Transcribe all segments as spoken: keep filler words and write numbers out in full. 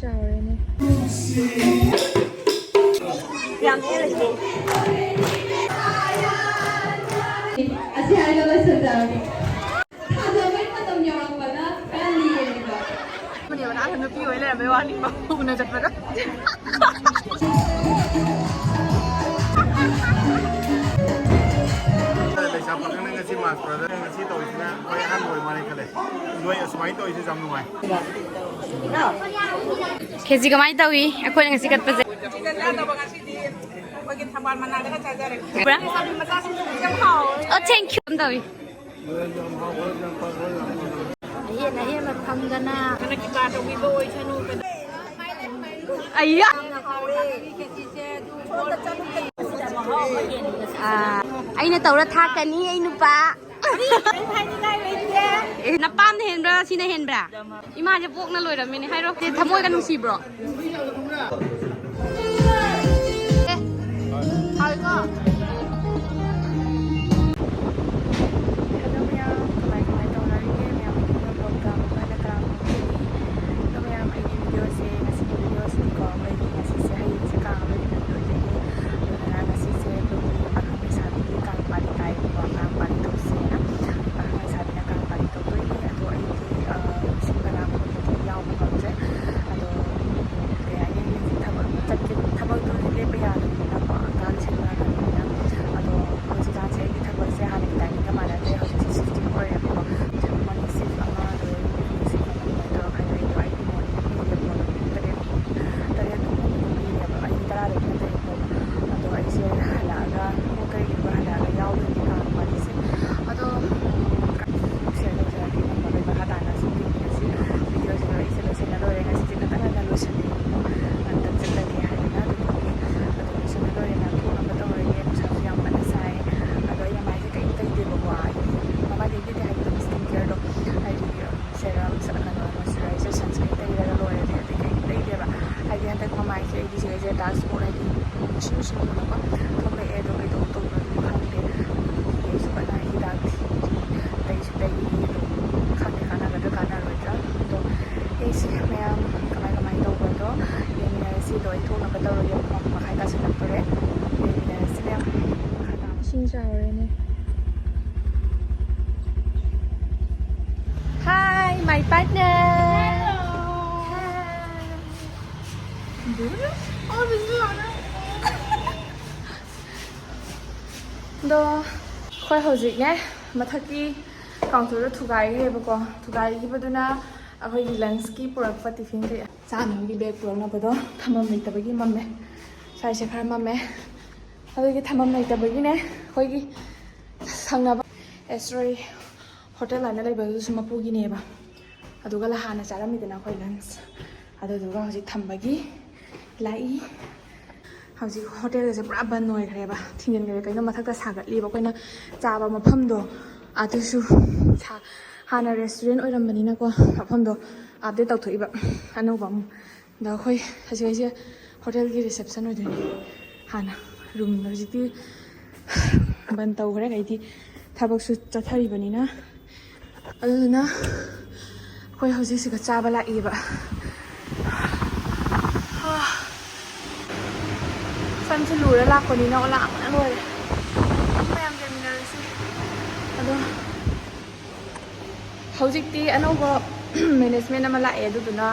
ꯆꯥꯎꯔꯦꯅꯦ꯫ ꯌꯥꯝ ꯍꯦꯜꯂꯦ꯫ ꯑꯁꯤ ꯍꯥꯏꯔꯒ ꯂꯣꯏꯁꯤꯟꯖꯔꯒꯦ꯫ ꯊꯥꯖꯕꯩ ꯃꯇꯝ ꯌꯧꯔꯛꯄꯗ ꯈꯔ ꯂꯦꯝꯃꯦꯕ꯫ ꯅꯨꯄꯤ ꯑꯣꯏ ꯂꯩꯔꯝꯕꯩ ꯋꯥꯅꯤ ꯎꯅ ꯆꯠꯄꯗ꯫ ꯂꯩꯁꯥ ꯄꯥꯈꯪꯅ ꯉꯁꯤ ꯃꯥꯁ ꯕ꯭ꯔꯗꯔ ꯉꯁꯤ ꯇꯧꯔꯤꯁꯤꯅ ꯑꯩꯈꯣꯏ ꯑꯍꯥꯟꯕ ꯑꯣꯏ ꯃꯥꯜꯂꯦ ꯈꯜꯂꯦ꯫ ꯅꯣꯏ ꯑꯁꯨꯃꯥꯏꯅ ꯇꯧꯔꯤꯁꯦ ꯌꯥꯝ ꯅꯨꯡꯉꯥꯏ꯫ ꯈꯦꯆꯤ ꯀꯃꯥꯏꯅ ꯇꯧꯏ ꯑꯩꯈꯣꯏꯅ ꯉꯁꯤ ꯀꯠꯄꯁꯦ? ꯉꯁꯤꯗꯤ ꯑꯩꯈꯣꯏꯒꯤ ꯊꯝꯕꯥꯜ ꯃꯅꯥꯗꯒ ꯆꯥꯖꯔꯦ꯫ ꯄꯨꯔꯥ? ꯃꯆꯥꯁꯤꯡꯁꯨ ꯌꯥꯝ ꯍꯥꯎꯋꯦ꯫ ꯑꯣ, thank you꯫ ꯀꯝ ꯇꯧꯏ? ꯑꯍꯦꯟ ꯑꯍꯦꯟꯕ ꯐꯪꯗꯅ꯫ ꯀꯤꯕꯥ ꯇꯧꯕꯤꯕ ꯑꯣꯏꯁꯅꯨ꯫ ꯑꯩꯌꯥ꯫ ꯑꯥ, ꯑꯩꯅ ꯇꯧꯔ ꯊꯥꯛꯀꯅꯤ ꯑꯩ ꯅꯨꯄꯥ꯫ ꯑꯦ, ꯅꯄꯥꯝꯅ ꯍꯦꯟꯕ꯭ꯔꯥ ꯁꯤꯅ ꯍꯦꯟꯕ꯭ꯔꯥ? ꯏꯃꯥꯁꯦ ꯄꯣꯛꯅ ꯂꯣꯏꯔꯝꯃꯤꯅꯦ ꯍꯥꯏꯔꯣ꯫ ꯁꯤ ꯊꯃꯣꯏꯒ ꯅꯨꯡꯁꯤꯕ꯭ꯔꯣ? ꯑꯦ, ꯍꯥꯎꯏꯀꯣ? Hello ꯃꯌꯥꯝ, ꯀꯃꯥꯏ ꯀꯃꯥꯏ ꯇꯧꯅꯔꯤꯒꯦ? ꯃꯌꯥꯝ ꯑꯩꯒꯤ vlogꯇ ꯑꯃꯨꯛ ꯍꯟꯅ ꯀꯔꯥꯝ ꯇꯧꯖꯔꯤ꯫ ꯑꯗꯣ ꯃꯌꯥꯝ, ꯑꯩꯒꯤ videoꯁꯦ, ꯉꯁꯤꯒꯤ videoꯁꯤꯗꯤꯀꯣ, ꯑꯩꯈꯣꯏꯒꯤ ꯉꯁꯤꯁꯦ ꯍꯌꯦꯡꯁꯦ ꯀꯥꯡ ꯑꯣꯏꯗꯣꯏꯅꯦ꯫ ꯑꯗꯨꯗꯨꯅ ꯉꯁꯤꯁꯦ ꯑꯩꯈꯣꯏꯒꯤ ꯄꯥꯈꯪ ꯂꯩꯁꯥꯕꯤꯒꯤ ꯀꯥꯡ party ꯇꯥꯏꯌꯦꯕꯀꯣ, ꯀꯥꯡ party ꯇꯧꯁꯦꯅ꯫ ꯄꯥꯈꯪ ꯂꯩꯁꯥꯕꯤꯅ ꯀꯥꯡ party ꯇꯧꯗꯣꯏꯅꯦ꯫ ꯑꯗꯣ ꯑꯩꯗꯤ, ꯑ, ꯁꯤꯟꯕ ꯂꯥꯡꯕ ꯈꯣꯠꯄꯗꯤ ꯌꯥꯎꯕ ꯉꯝꯗ꯭ꯔꯦ꯫ ꯑꯗꯣ, ꯀꯩ ꯍꯥꯏꯅꯤ, ꯊꯕꯛ ꯆꯠꯀꯦ, ꯊꯕꯛꯇꯨꯗꯤ ꯂꯦꯞꯄ ꯌꯥꯗꯕꯅꯤꯅꯀꯣ, ꯑꯉꯥꯡ ꯁꯦꯟꯅꯔꯛꯀꯗꯕꯅꯤꯅ꯫ ꯑꯗꯣ ꯍꯧꯖꯤꯛꯀꯥꯟꯁꯦ ꯑꯩꯒꯤ ꯊꯕꯛꯁꯦ ꯍꯥꯟꯅꯒꯤ timingꯒ ꯃꯥꯟꯅꯗ꯭ꯔꯦ꯫ ꯍꯧꯖꯤꯛꯁꯦ shifting ꯑꯣꯏꯔꯦꯕꯀꯣ꯫ Morning shift ꯑꯃ, ꯑꯗꯨꯗꯒꯤ evening shift ꯑꯃ ꯑꯗꯨꯃꯥꯏꯅ ꯇꯧꯔ ꯈꯥꯏꯗꯣꯛꯑꯦ꯫ ꯑꯗꯣ ꯑꯩꯒꯤ morning ꯄꯤꯔꯦ ꯄꯨꯡ ꯇꯔꯦꯠ, ꯇꯔꯦꯠ ꯀꯨꯝꯕ ꯄꯤꯔꯦꯕ꯫ ꯑꯩ ꯇꯔꯥꯗꯒꯤ ꯅꯠꯇꯦꯕꯀꯣ꯫ ꯑꯗꯣ ꯑꯩꯁꯦ ꯍꯜꯂꯛꯑꯒ ꯄꯨꯡ ꯇꯔꯦꯠꯀꯨꯝꯕ ꯍꯜꯂꯛꯑꯒ ꯌꯥꯎꯗꯣꯏꯅꯦ ꯀꯥꯡ partyꯁꯦ꯫ ꯑꯗꯣ, ꯎꯝ, share ꯇꯧꯖꯔꯛꯀꯦ ꯅꯣꯡꯃ ꯂꯣꯏꯕ ꯃꯈꯥ ꯇꯥꯅ ꯁꯨꯝ ꯌꯦꯡꯃꯤꯟꯅꯁꯤ꯫ Videoꯁꯦ ꯑꯩꯁꯦ ꯂꯣꯏꯁꯤꯟꯅ ꯂꯣꯏꯔꯦ꯫ ꯉꯁꯤꯁꯦ ꯉꯟꯇ ꯉꯟꯅ ꯂꯣꯏꯁꯤꯜꯂꯦꯕꯀꯣ꯫ ꯉꯟꯇ ꯆꯠꯂꯒꯦ ꯍꯥꯏꯗꯅ ꯑꯗꯨꯗꯨꯒꯤ ꯑꯗꯣ ꯂꯣꯏꯁꯤꯟꯅ ꯂꯣꯏꯔꯦ꯫ ꯅꯥꯟꯊꯣꯛꯅꯕ ꯇꯧꯔꯒꯦ꯫ ꯅꯨꯡꯁꯥꯁꯨ ꯌꯥꯝ ꯀꯟꯅ ꯁꯥꯏ꯫ ꯑꯗꯣ ꯑꯩ ꯃꯥꯏꯁꯦ ꯀꯔꯤꯝ ꯇꯩꯗꯦꯕꯀꯣ꯫ ꯍꯥꯏꯗꯤ ꯃꯃꯥꯡꯗꯒꯤ ꯇꯩꯗꯦ ꯍꯥꯏꯗꯤ skin careꯗꯣ ꯍꯥꯏꯗꯤ serums, ꯀꯩꯅꯣ, moisturizer, sunscreen ꯇꯩꯔꯒ ꯂꯣꯏꯔꯦ꯫ ꯑꯗꯩ ꯑꯇꯩ ꯀꯔꯤꯝ ꯇꯩꯗꯦꯕ꯫ ꯍꯥꯏꯗꯤ ꯍꯟꯗꯛ ꯃꯃꯥꯏꯁꯦ ꯑꯩꯒꯤꯁꯦ ꯑꯩꯁꯦ dark spot ꯍꯥꯏꯗꯤ ꯃꯨꯁꯤꯟ ꯃꯨꯁꯤꯟ ꯃꯨꯕꯀꯣ ꯊꯣꯛꯂꯛꯑꯦ꯫ ꯑꯗꯣ ꯀꯩꯗꯧ ꯇꯧꯗꯣꯏꯅꯣ ꯈꯪꯗꯦ꯫ ꯑꯗꯨꯗꯨꯒꯤ ꯑꯩꯁꯨ ꯀꯟꯅ ꯍꯤꯗꯥꯛ ꯊꯤꯔꯤ꯫ ꯇꯩꯁꯨ ꯇꯩꯔꯤ꯫ ꯑꯗꯣ ꯈꯪꯗꯦ ꯀꯥꯟꯅꯒꯗ꯭ꯔꯥ ꯀꯥꯟꯅꯔꯣꯏꯗ꯭ꯔꯥ꯫ ꯑꯗꯣ ꯑꯩꯁꯦ ꯃꯌꯥꯝ ꯀꯃꯥꯏ ꯀꯃꯥꯏ ꯑꯗꯣ ꯑꯩ ꯊꯣꯛꯅꯕ ꯇꯧꯔꯒꯦ꯫ ꯄꯨꯡ ꯑꯃ ꯃꯈꯥꯏ ꯇꯥꯁꯤꯜꯂꯛꯇꯣꯔꯦ꯫ ꯂꯩꯃꯤꯟꯅꯔꯁꯤ ꯃꯌꯥꯝ꯫ ꯃꯈꯥ ꯇꯥꯕ ꯏꯁꯤꯡ ꯆꯥꯎꯔꯦꯅꯦ꯫ Hi, my partner. Hi. ꯑꯗꯣ ꯑꯩꯈꯣꯏ ꯍꯧꯖꯤꯛꯅꯦ ꯃꯊꯛꯀꯤ ꯀꯥꯎꯟꯇꯔꯗꯣ ꯊꯨꯒꯥꯏꯈ꯭ꯔꯦꯕꯀꯣ꯫ ꯊꯨꯒꯥꯏꯈꯤꯕꯗꯨꯅ ꯑꯩꯈꯣꯏꯒꯤ ꯂꯟꯁꯀꯤ ꯄꯨꯔꯛꯄ ꯇꯤꯐꯤꯟ ꯀꯩ ꯆꯥꯅꯕꯒꯤ ꯕꯦꯒ ꯄꯨꯔꯛꯅꯕꯗꯣ ꯊꯝꯐꯝ ꯂꯩꯇꯕꯒꯤ ꯃꯝꯃꯦ꯫ ꯁ꯭ꯋꯥꯏꯁꯦ ꯈꯔ ꯃꯝꯃꯦ꯫ ꯑꯗꯨꯒꯤ ꯊꯝꯐꯝ ꯂꯩꯇꯕꯒꯤꯅꯦ ꯑꯩꯈꯣꯏꯒꯤ ꯊꯪꯅꯕ ꯑꯦꯁꯇ꯭ꯔꯣꯏ ꯍꯣꯇꯦꯜ ꯍꯥꯏꯅ ꯂꯩꯕꯗꯨꯁꯨ ꯃꯄꯨꯒꯤꯅꯦꯕ꯫ ꯑꯗꯨꯒ ꯍꯥꯟꯅ ꯆꯥꯔꯝꯃꯤꯗꯅ ꯑꯩꯈꯣꯏ ꯂꯟꯁ, ꯑꯗꯨꯗꯨꯒ ꯍꯧꯖꯤꯛ ꯊꯝꯕꯒꯤ ꯂꯥꯛꯏ꯫ ꯍꯧꯖꯤꯛ ꯍꯣꯇꯦꯜꯒꯁꯦ ꯄꯨꯔꯥ ꯕꯟ ꯑꯣꯏꯈ꯭ꯔꯦꯕ, ꯊꯤꯡꯖꯤꯟꯈ꯭ꯔꯦ꯫ ꯀꯩꯅꯣ, ꯃꯊꯛꯇ ꯁꯥꯒꯠꯂꯤꯕ ꯑꯩꯈꯣꯏꯅ ꯆꯥꯕ ꯃꯐꯝꯗꯣ, ꯑꯗꯨꯁꯨ ꯁꯥ-, ꯍꯥꯟꯅ ꯔꯦꯁꯇꯨꯔꯦꯟ ꯑꯣꯏꯔꯝꯕꯅꯤꯅꯀꯣ, ꯃꯐꯝꯗꯣ ꯑꯞꯗꯦꯠ ꯇꯧꯊꯣꯛꯏꯕ ꯑꯅꯧꯕ ꯑꯃꯨꯛ꯫ ꯑꯗ ꯑꯩꯈꯣꯏ ꯍꯧꯖꯤꯛ ꯑꯩꯁꯦ ꯍꯣꯇꯦꯜꯒꯤ ꯔꯤꯁꯦꯞꯁꯟ ꯑꯣꯏꯗꯣꯏꯅꯦ꯫ ꯍꯥꯟꯅ ꯔꯨꯝꯗ ꯍꯧꯖꯤꯛꯇꯤ ꯕꯟ ꯇꯧꯈ꯭ꯔꯦ, ꯍꯥꯏꯗꯤ ꯊꯕꯛꯁꯨ ꯆꯠꯊꯔꯤꯕꯅꯤꯅ꯫ ꯑꯗꯨꯗꯨꯅ ꯑꯩꯈꯣꯏ ꯍꯧꯖꯤꯛꯁꯤꯒ ꯆꯥꯕ ꯂꯥꯛꯏꯕ꯫ ꯁꯝꯁꯦ ꯂꯨꯔ ꯂꯥꯛꯄꯅꯤꯅ ꯑꯣꯂꯥꯡꯕꯅ ꯂꯣꯏꯔꯦ꯫ ꯃꯌꯥꯝ ꯌꯦꯡꯃꯤꯟꯅꯔꯁꯤ꯫ ꯑꯗꯣ ꯍꯧꯖꯤꯛꯇꯤ ꯑꯅꯧꯕ ꯃꯦꯅꯦꯖꯃꯦꯟ ꯑꯃ ꯂꯥꯛꯑꯦ, ꯑꯗꯨꯗꯨꯅ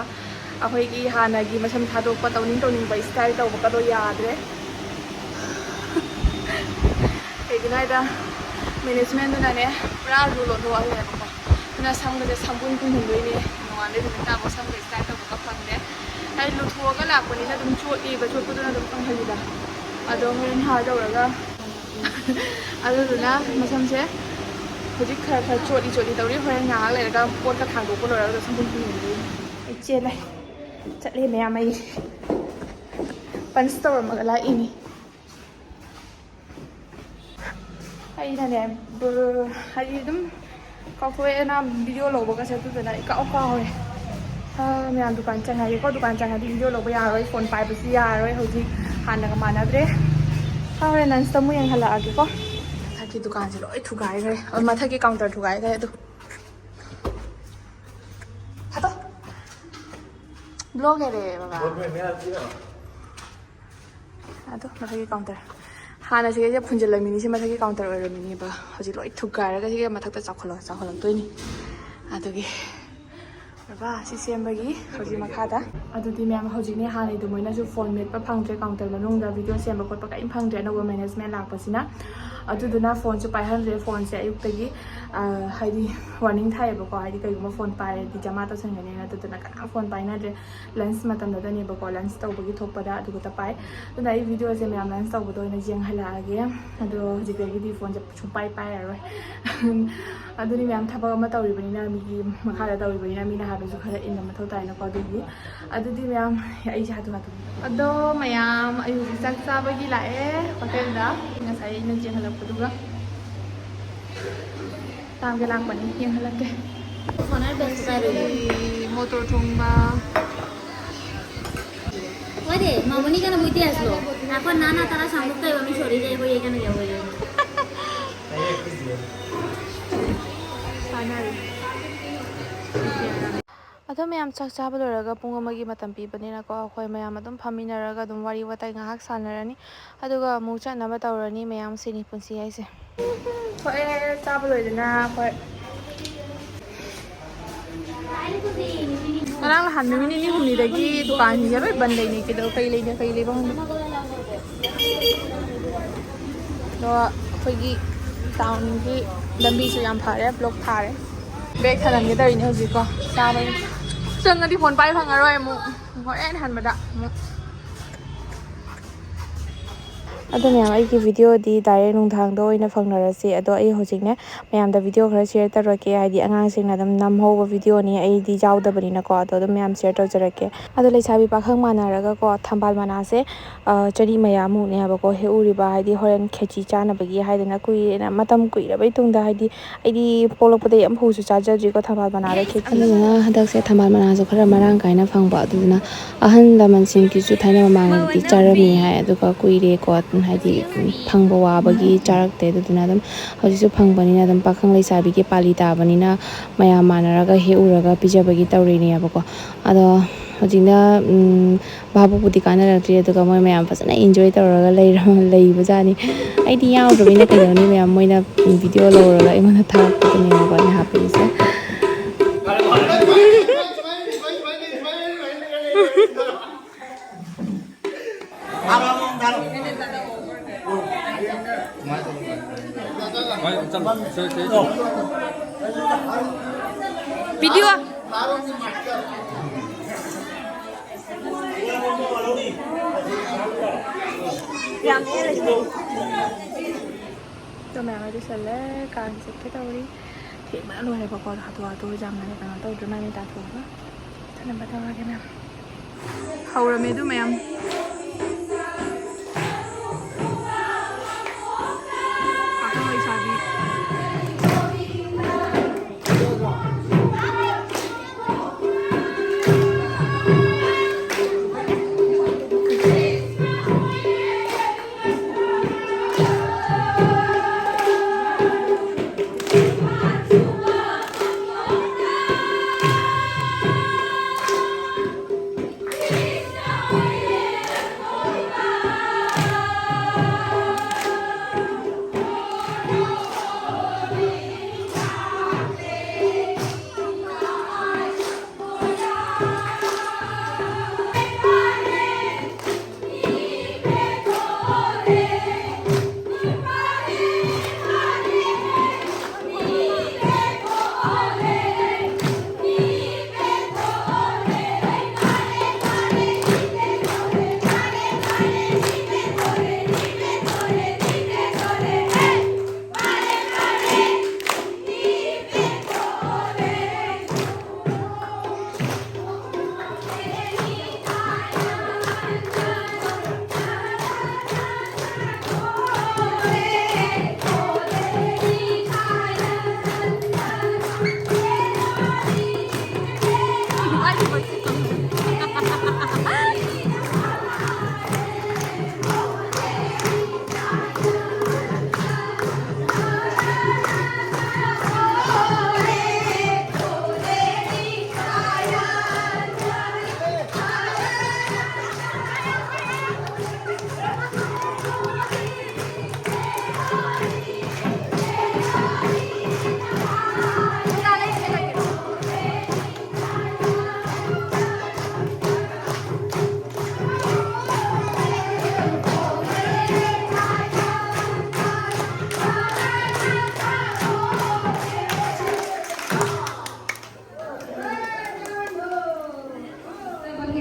ꯑꯩꯈꯣꯏꯒꯤ ꯍꯥꯟꯅꯒꯤ ꯃꯁꯝ ꯊꯥꯗꯣꯛꯄ, ꯇꯧꯅꯤꯡ ꯇꯧꯅꯤꯡꯕ ꯏꯁꯇꯥꯏꯜ ꯇꯧꯕꯒꯗꯣ ꯌꯥꯗ꯭ꯔꯦ꯫ ꯀꯩꯒꯤꯅꯣ ꯍꯥꯏꯗ, ꯃꯦꯅꯦꯖꯃꯦꯟꯗꯨꯅꯅꯦ ꯄꯨꯔꯥ ꯔꯨꯜ ꯑꯣꯟꯊꯣꯛꯍꯜꯂꯦꯕꯀꯣ꯫ ꯑꯗꯨꯅ ꯁꯝꯒꯁꯦ ꯁꯝꯕꯨꯟ ꯄꯨꯟꯍꯟꯗꯣꯏꯅꯦ꯫ ꯅꯣꯡꯉꯥꯟꯕꯗꯩ ꯅꯨꯃꯤꯠ ꯇꯥꯕꯧ ꯁꯝꯒ ꯏꯁꯇꯥꯏꯜ ꯇꯧꯕꯒ ꯐꯪꯗꯦ꯫ ꯑꯩ ꯂꯨꯊꯣꯛꯑꯒ ꯂꯥꯛꯄꯅꯤꯅ ꯑꯗꯨꯝ ꯆꯣꯠꯂꯤꯕ, ꯆꯣꯠꯄꯗꯨꯅ ꯑꯗꯨꯝ ꯀꯪꯍꯜꯂꯤꯗ꯫ ꯑꯗꯣ ꯍꯣꯔꯦꯟ ꯍꯥꯔ ꯇꯧꯔꯒ ꯑꯗꯨꯗꯨꯅ ꯃꯁꯝꯁꯦ ꯍꯧꯖꯤꯛ ꯈꯔ ꯈꯔ ꯆꯣꯠꯂꯤ ꯆꯣꯠꯂꯤ ꯇꯧꯔꯤ꯫ ꯍꯣꯔꯦꯟ ꯉꯥꯏꯍꯥꯛ ꯂꯩꯔꯒ ꯄꯣꯠꯀ ꯊꯥꯡꯗꯣꯛꯄ ꯂꯣꯏꯔꯒ ꯁꯝꯕꯨꯟ ꯄꯨꯟꯍꯟꯗꯣꯏꯅꯤ꯫ ꯑꯩ ꯆꯦꯜꯂꯦ, ꯆꯠꯂꯦ ꯃꯌꯥꯝ, ꯑꯩ ꯄꯟꯁ ꯇꯧꯔꯝꯃꯒ ꯂꯥꯛꯏꯅꯤ꯫ ꯑꯩꯅꯅꯦ, ꯕ-, ꯍꯥꯏꯗꯤ ꯑꯗꯨꯝ ꯀꯥꯎꯊꯣꯛꯑꯦꯅ ꯚꯤꯗꯤꯑꯣ ꯂꯧꯕꯒꯁꯦ, ꯑꯗꯨꯗꯨꯅ ꯏꯀꯥꯎ ꯀꯥꯎꯔꯦ꯫ ꯑ, ꯃꯌꯥꯝ ꯗꯨꯀꯥꯟ ꯆꯪꯉꯒꯦꯀꯣ꯫ ꯗꯨꯀꯥꯟ ꯆꯪꯉꯗꯤ ꯚꯤꯗꯤꯑꯣ ꯂꯧꯕ ꯌꯥꯔꯔꯣꯏ, ꯐꯣꯟ ꯄꯥꯏꯕꯁꯨ ꯌꯥꯔꯔꯣꯏ ꯍꯧꯖꯤꯛ, ꯍꯥꯟꯅꯒ ꯃꯥꯟꯅꯗ꯭ꯔꯦ꯫ ꯍꯣꯔꯦꯟ ꯂꯟꯁꯇ ꯑꯃꯨꯛ ꯌꯦꯡꯍꯜꯂꯛꯑꯒꯦꯀꯣ꯫ ꯃꯊꯛꯀꯤ ꯗꯨꯀꯥꯟꯁꯦ ꯂꯣꯏ ꯊꯨꯒꯥꯏꯈ꯭ꯔꯦ, ꯑ, ꯃꯊꯛꯀꯤ ꯀꯥꯎꯟꯇꯔ ꯊꯨꯒꯥꯏꯈ꯭ꯔꯦ ꯑꯗꯨ꯫ ꯍꯥꯠꯇꯣ꯫ ꯕ꯭ꯂꯣꯛ ꯍꯦꯜꯂꯛꯑꯦ ꯕꯕꯥ꯫ ꯕ꯭ꯂꯣꯛ ꯍꯦꯜꯂꯦ ꯍꯥꯏꯔꯛꯑꯣ꯫ ꯑꯗꯣ ꯃꯊꯛꯀꯤ ꯀꯥꯎꯟꯇꯔ, ꯍꯥꯟꯅ ꯁꯤꯒꯩꯁꯦ ꯐꯨꯟꯖꯜꯂꯝꯃꯤꯅꯤ, ꯁꯤ ꯃꯊꯛꯀꯤ ꯀꯥꯎꯟꯇꯔ ꯑꯣꯏꯔꯝꯃꯤꯅꯦꯕ꯫ ꯍꯧꯖꯤꯛ ꯂꯣꯏ ꯊꯨꯒꯥꯏꯔꯒ ꯁꯤꯒꯤ ꯃꯊꯛꯇ ꯆꯥꯎꯈꯠꯂ ꯆꯥꯎꯈꯠꯂꯛꯇꯣꯏꯅꯤ꯫ ꯑꯗꯨꯒꯤ ꯕꯕꯥ, ꯁꯤ ꯁꯦꯝꯕꯒꯤ ꯍꯧꯖꯤꯛ ꯃꯈꯥꯗ꯫ ꯑꯗꯨꯗꯤ ꯃꯌꯥꯝ, ꯍꯧꯖꯤꯛꯅꯦ, ꯍꯥꯟꯅꯩ ꯑꯗꯨꯃꯥꯏꯅꯁꯨ ꯐꯣꯟ ꯃꯦꯠꯄ ꯐꯪꯗ꯭ꯔꯦ, ꯀꯥꯎꯟꯇꯔ ꯃꯅꯨꯡꯗ ꯚꯤꯗꯤꯑꯣ ꯁꯦꯝꯕ ꯈꯣꯠꯄ ꯀꯔꯤꯝ ꯐꯪꯗ꯭ꯔꯦ, ꯑꯅꯧꯕ ꯃꯦꯅꯦꯖꯃꯦꯟ ꯂꯥꯛꯄꯁꯤꯅ꯫ ꯑꯗꯨꯗꯨꯅ ꯐꯣꯟꯁꯨ ꯄꯥꯏꯍꯟꯗ꯭ꯔꯦ꯫ ꯐꯣꯟꯁꯦ ꯑꯌꯨꯛꯇꯒꯤ, ꯑ, ꯍꯥꯏꯗꯤ ꯋꯥꯔꯅꯤꯡ ꯊꯥꯏꯌꯦꯕꯀꯣ, ꯍꯥꯏꯗꯤ ꯀꯩꯒꯨꯝꯕ ꯐꯣꯟ ꯄꯥꯏꯔꯗꯤ ꯖꯃꯥ ꯇꯧꯁꯟꯒꯅꯤꯅ, ꯑꯗꯨꯗꯨꯅ ꯀꯅꯥꯝ ꯐꯣꯟ ꯄꯥꯏꯅꯗ꯭ꯔꯦ꯫ ꯂꯟꯁ ꯃꯇꯝꯗꯨꯗꯅꯦꯕꯀꯣ, ꯂꯟꯁ ꯇꯧꯕꯒꯤ ꯊꯣꯛꯄꯗ ꯑꯗꯨ ꯈꯛꯇ ꯄꯥꯏ꯫ ꯑꯗꯨꯅ ꯑꯩ ꯚꯤꯗꯤꯑꯣꯁꯦ ꯃꯌꯥꯝ ꯂꯟꯁ ꯇꯧꯕꯗ ꯑꯣꯏꯅ ꯌꯦꯡꯍꯜꯂꯛꯑꯒꯦ꯫ ꯑꯗꯣ ꯍꯧꯖꯤꯛꯇꯒꯤꯗꯤ ꯐꯣꯟꯁꯦ ꯁꯨꯡꯄꯥꯏ ꯄꯥꯏꯔꯔꯣꯏ꯫ ꯑꯗꯨꯗꯤ ꯃꯌꯥꯝ ꯊꯕꯛ ꯑꯃ ꯇꯧꯔꯤꯕꯅꯤꯅ, ꯃꯤꯒꯤ ꯃꯈꯥꯗ ꯇꯧꯔꯤꯕꯅꯤꯅ, ꯃꯤꯅ ꯍꯥꯏꯕꯁꯨ ꯈꯔ ꯏꯟꯕ ꯃꯊꯧ ꯇꯥꯏꯅꯀꯣ꯫ ꯑꯗꯨꯒꯤ, ꯑꯗꯨꯗꯤ ꯃꯌꯥꯝ, ꯑꯩꯁꯦ ꯍꯥꯊꯨ ꯍꯥꯊꯨ꯫ ꯑꯗꯣ ꯃꯌꯥꯝ, ꯑꯩ ꯍꯧꯖꯤꯛ ꯆꯥꯛ ꯆꯥꯕꯒꯤ ꯂꯥꯛꯑꯦ ꯍꯣꯇꯦꯜꯗ꯫ ꯉꯁꯥꯏ ꯑꯩꯅ ꯆꯦꯟꯍꯜꯂꯛꯄꯗꯨꯒ꯫ ꯇꯥꯡꯒꯦ ꯂꯥꯛꯄꯅꯤ, ꯌꯦꯡꯍꯜꯂꯛꯀꯦ꯫ ꯃꯣꯇꯣꯔ ꯊꯣꯡꯕ꯫ ওই রে, মামনি কেন বইতে আসলো? এখন না, না, তারা সামনে তো আমি সরে যাই, ওই এখানে যাবো, যাবো। ꯆꯥꯅꯔꯤ꯫ ꯑꯗꯣ ꯃꯌꯥꯝ ꯆꯥꯛ ꯆꯥꯕ ꯂꯣꯏꯔꯒ ꯄꯨꯡ ꯑꯃꯒꯤ ꯃꯇꯝ ꯄꯤꯕꯅꯤꯅꯀꯣ, ꯑꯩꯈꯣꯏ ꯃꯌꯥꯝ ꯑꯗꯨꯝ ꯐꯝꯃꯤꯟꯅꯔꯒ ꯑꯗꯨꯝ ꯋꯥꯔꯤ ꯋꯥꯇꯥꯏ ꯉꯥꯏꯍꯥꯛ ꯁꯥꯟꯅꯔꯅꯤ꯫ ꯑꯗꯨꯒ ꯑꯃꯨꯛ ꯆꯠꯅꯕ ꯇꯧꯔꯅꯤ꯫ ꯃꯌꯥꯝ, ꯁꯤꯅꯤ ꯄꯨꯟꯁꯤ ꯍꯥꯏꯁꯦ꯫ ꯊꯣꯛꯑꯦ, ꯆꯥꯕ ꯂꯣꯏꯗꯅ ꯑꯩꯈꯣꯏ꯫ ꯉꯔꯥꯡ ꯅꯍꯥꯟ ꯅꯨꯃꯤꯠ ꯅꯤꯅꯤ ꯍꯨꯝꯅꯤꯗꯒꯤ ꯗꯨꯀꯥꯟꯁꯤꯡꯁꯦ ꯂꯣꯏ ꯕꯟ ꯂꯩꯅꯩ꯫ ꯀꯩꯗꯧ-, ꯀꯩ ꯂꯩꯅ-, ꯀꯩ ꯂꯩꯕ ꯈꯪꯗꯦ꯫ ꯑꯗꯣ ꯑꯩꯈꯣꯏꯒꯤ ꯇꯥꯎꯟꯒꯤ ꯂꯝꯕꯤꯁꯨ ꯌꯥꯝ ꯐꯔꯦ, ꯕ꯭ꯂꯣꯛ ꯊꯥꯔꯦ꯫ ꯕꯦꯛ ꯊꯅꯝꯒꯦ ꯇꯧꯔꯤꯅꯦ ꯍꯧꯖꯤꯛꯀꯣ, ꯆꯥꯕꯒꯤ꯫ ꯆꯪꯉꯗꯤ ꯐꯣꯟ ꯄꯥꯏ ꯐꯪꯉꯔꯣꯏ ꯑꯃꯨꯛ, ꯍꯣꯔꯦꯟ ꯍꯟꯕꯗ ꯑꯃꯨꯛ꯫ ꯑꯗꯣ ꯃꯌꯥꯝ, ꯑꯩꯒꯤ ꯚꯤꯗꯤꯑꯣꯗꯤ ꯗꯥꯏꯔꯦꯛ ꯅꯨꯡꯗꯥꯡꯗ ꯑꯣꯏꯅ ꯐꯪꯅꯔꯁꯤ꯫ ꯑꯗꯣ ꯑꯩ ꯍꯧꯖꯤꯛꯅꯦ ꯃꯌꯥꯝꯗ ꯚꯤꯗꯤꯑꯣ ꯈꯔ ꯁꯤꯌꯔ ꯇꯧꯔꯛꯀꯦ, ꯍꯥꯏꯗꯤ ꯑꯉꯥꯡꯁꯤꯡꯅ ꯑꯗꯨꯝ ꯅꯝꯍꯧꯕ ꯚꯤꯗꯤꯑꯣꯅꯤ, ꯑꯩꯗꯤ ꯌꯥꯎꯗꯕꯅꯤꯅꯀꯣ꯫ ꯑꯗꯣ ꯑꯗꯨꯝ ꯃꯌꯥꯝ ꯁꯤꯌꯔ ꯇꯧꯖꯔꯛꯀꯦ꯫ ꯑꯗꯣ ꯂꯩꯁꯥꯕꯤ ꯄꯥꯈꯪ ꯃꯥꯟꯅꯔꯒꯀꯣ, ꯊꯝꯕꯥꯜ ꯃꯅꯥꯁꯦ, ꯑ, ꯆꯔꯤ ꯃꯌꯥꯃꯨꯛꯅꯦꯕꯀꯣ ꯍꯦꯛꯎꯔꯤꯕ, ꯍꯥꯏꯗꯤ ꯍꯣꯔꯦꯟ ꯈꯦꯆꯤ ꯆꯥꯅꯕꯒꯤ ꯍꯥꯏꯗꯅ꯫ ꯀꯨꯏꯔꯦꯅ, ꯃꯇꯝ ꯀꯨꯏꯔꯕꯩ ꯇꯨꯡꯗ, ꯍꯥꯏꯗꯤ ꯑꯩꯗꯤ ꯄꯣꯛꯂꯛꯄꯗꯒꯤ ꯑꯃꯐꯥꯎꯁꯨ ꯆꯥꯖꯗ꯭ꯔꯤꯀꯣ ꯊꯝꯕꯥꯜ ꯃꯅꯥꯗ ꯈꯦꯆꯤ꯫ ꯑꯗꯨꯗꯨꯅ ꯍꯟꯗꯛꯁꯦ ꯊꯝꯕꯥꯜ ꯃꯅꯥꯁꯨ ꯈꯔ ꯃꯔꯥꯡ ꯀꯥꯏꯅ ꯐꯪꯕ, ꯑꯗꯨꯗꯨꯅ ꯑꯍꯜ ꯂꯃꯟꯁꯤꯡꯒꯤꯁꯨ ꯊꯥꯏꯅ ꯃꯃꯥꯡꯗꯗꯤ ꯆꯥꯔꯝꯃꯤ ꯍꯥꯏ, ꯑꯗꯨꯒ ꯀꯨꯏꯔꯦꯀꯣ, ꯍꯥꯏꯗꯤ ꯐꯪꯕ ꯋꯥꯕꯒꯤ ꯆꯥꯔꯛꯇꯦ꯫ ꯑꯗꯨꯗꯨꯅ ꯑꯗꯨꯝ ꯍꯧꯖꯤꯛꯁꯨ ꯐꯪꯕꯅꯤꯅ ꯑꯗꯨꯝ ꯄꯥꯈꯪ ꯂꯩꯁꯥꯕꯤꯒꯤ ꯄꯥꯂꯤ ꯇꯥꯕꯅꯤꯅ ꯃꯌꯥꯝ ꯃꯥꯟꯅꯔꯒ ꯍꯦꯛꯎꯔꯒ ꯄꯤꯖꯕꯒꯤ ꯇꯧꯔꯤꯅꯦꯕꯀꯣ꯫ ꯑꯗꯣ ꯍꯧꯖꯤꯛꯅ ꯎꯝ, ꯚꯥꯕꯨꯛꯄꯨꯗꯤ ꯀꯥꯟꯅꯔꯛꯇ꯭ꯔꯤ, ꯑꯗꯨꯒ ꯃꯣꯏ ꯃꯌꯥꯝ ꯐꯖꯅ ꯏꯟꯖꯣꯏ ꯇꯧꯔꯒ ꯂꯩꯔ ꯂꯩꯕꯖꯥꯠꯅꯤ꯫ ꯑꯩꯗꯤ ꯌꯥꯎꯗ꯭ꯔꯕꯅꯤꯅ ꯀꯩꯗꯧꯅꯤ, ꯃꯌꯥꯝ ꯃꯣꯏꯅ ꯚꯤꯗꯤꯑꯣ ꯂꯧꯔꯒ ꯑꯩꯉꯣꯟꯗ ꯊꯥꯔꯛꯄꯗꯨꯅꯦꯕꯀꯣ ꯑꯩꯅ ꯍꯥꯞꯄꯤꯁꯦ꯫ ꯚꯤꯗꯤꯑꯣ꯫ ꯌꯥꯝ ꯍꯦꯜꯂꯦ꯫ ꯑꯗꯣ ꯃꯌꯥꯝ ꯑꯗꯨ ꯆꯠꯂꯦ, ꯀꯥꯡ ꯆꯠꯀꯦ ꯇꯧꯔꯤ꯫ ꯊꯦꯡꯕꯅ ꯂꯣꯏꯔꯦꯕꯀꯣ, ꯍꯥꯊꯨ ꯍꯥꯊꯨ ꯌꯥꯝꯅ ꯀꯩꯅꯣ ꯇꯧꯗ꯭ꯔꯤꯉꯩꯗ ꯇꯥꯊꯣꯛꯑꯒ ꯊꯅꯕ ꯇꯧꯔꯒꯦ ꯃꯌꯥꯝ꯫ ꯍꯧꯔꯝꯃꯦ ꯑꯗꯨ ꯃꯌꯥꯝ꯫ ꯄꯥꯈꯪ ꯂꯩꯁꯥꯕꯤ꯫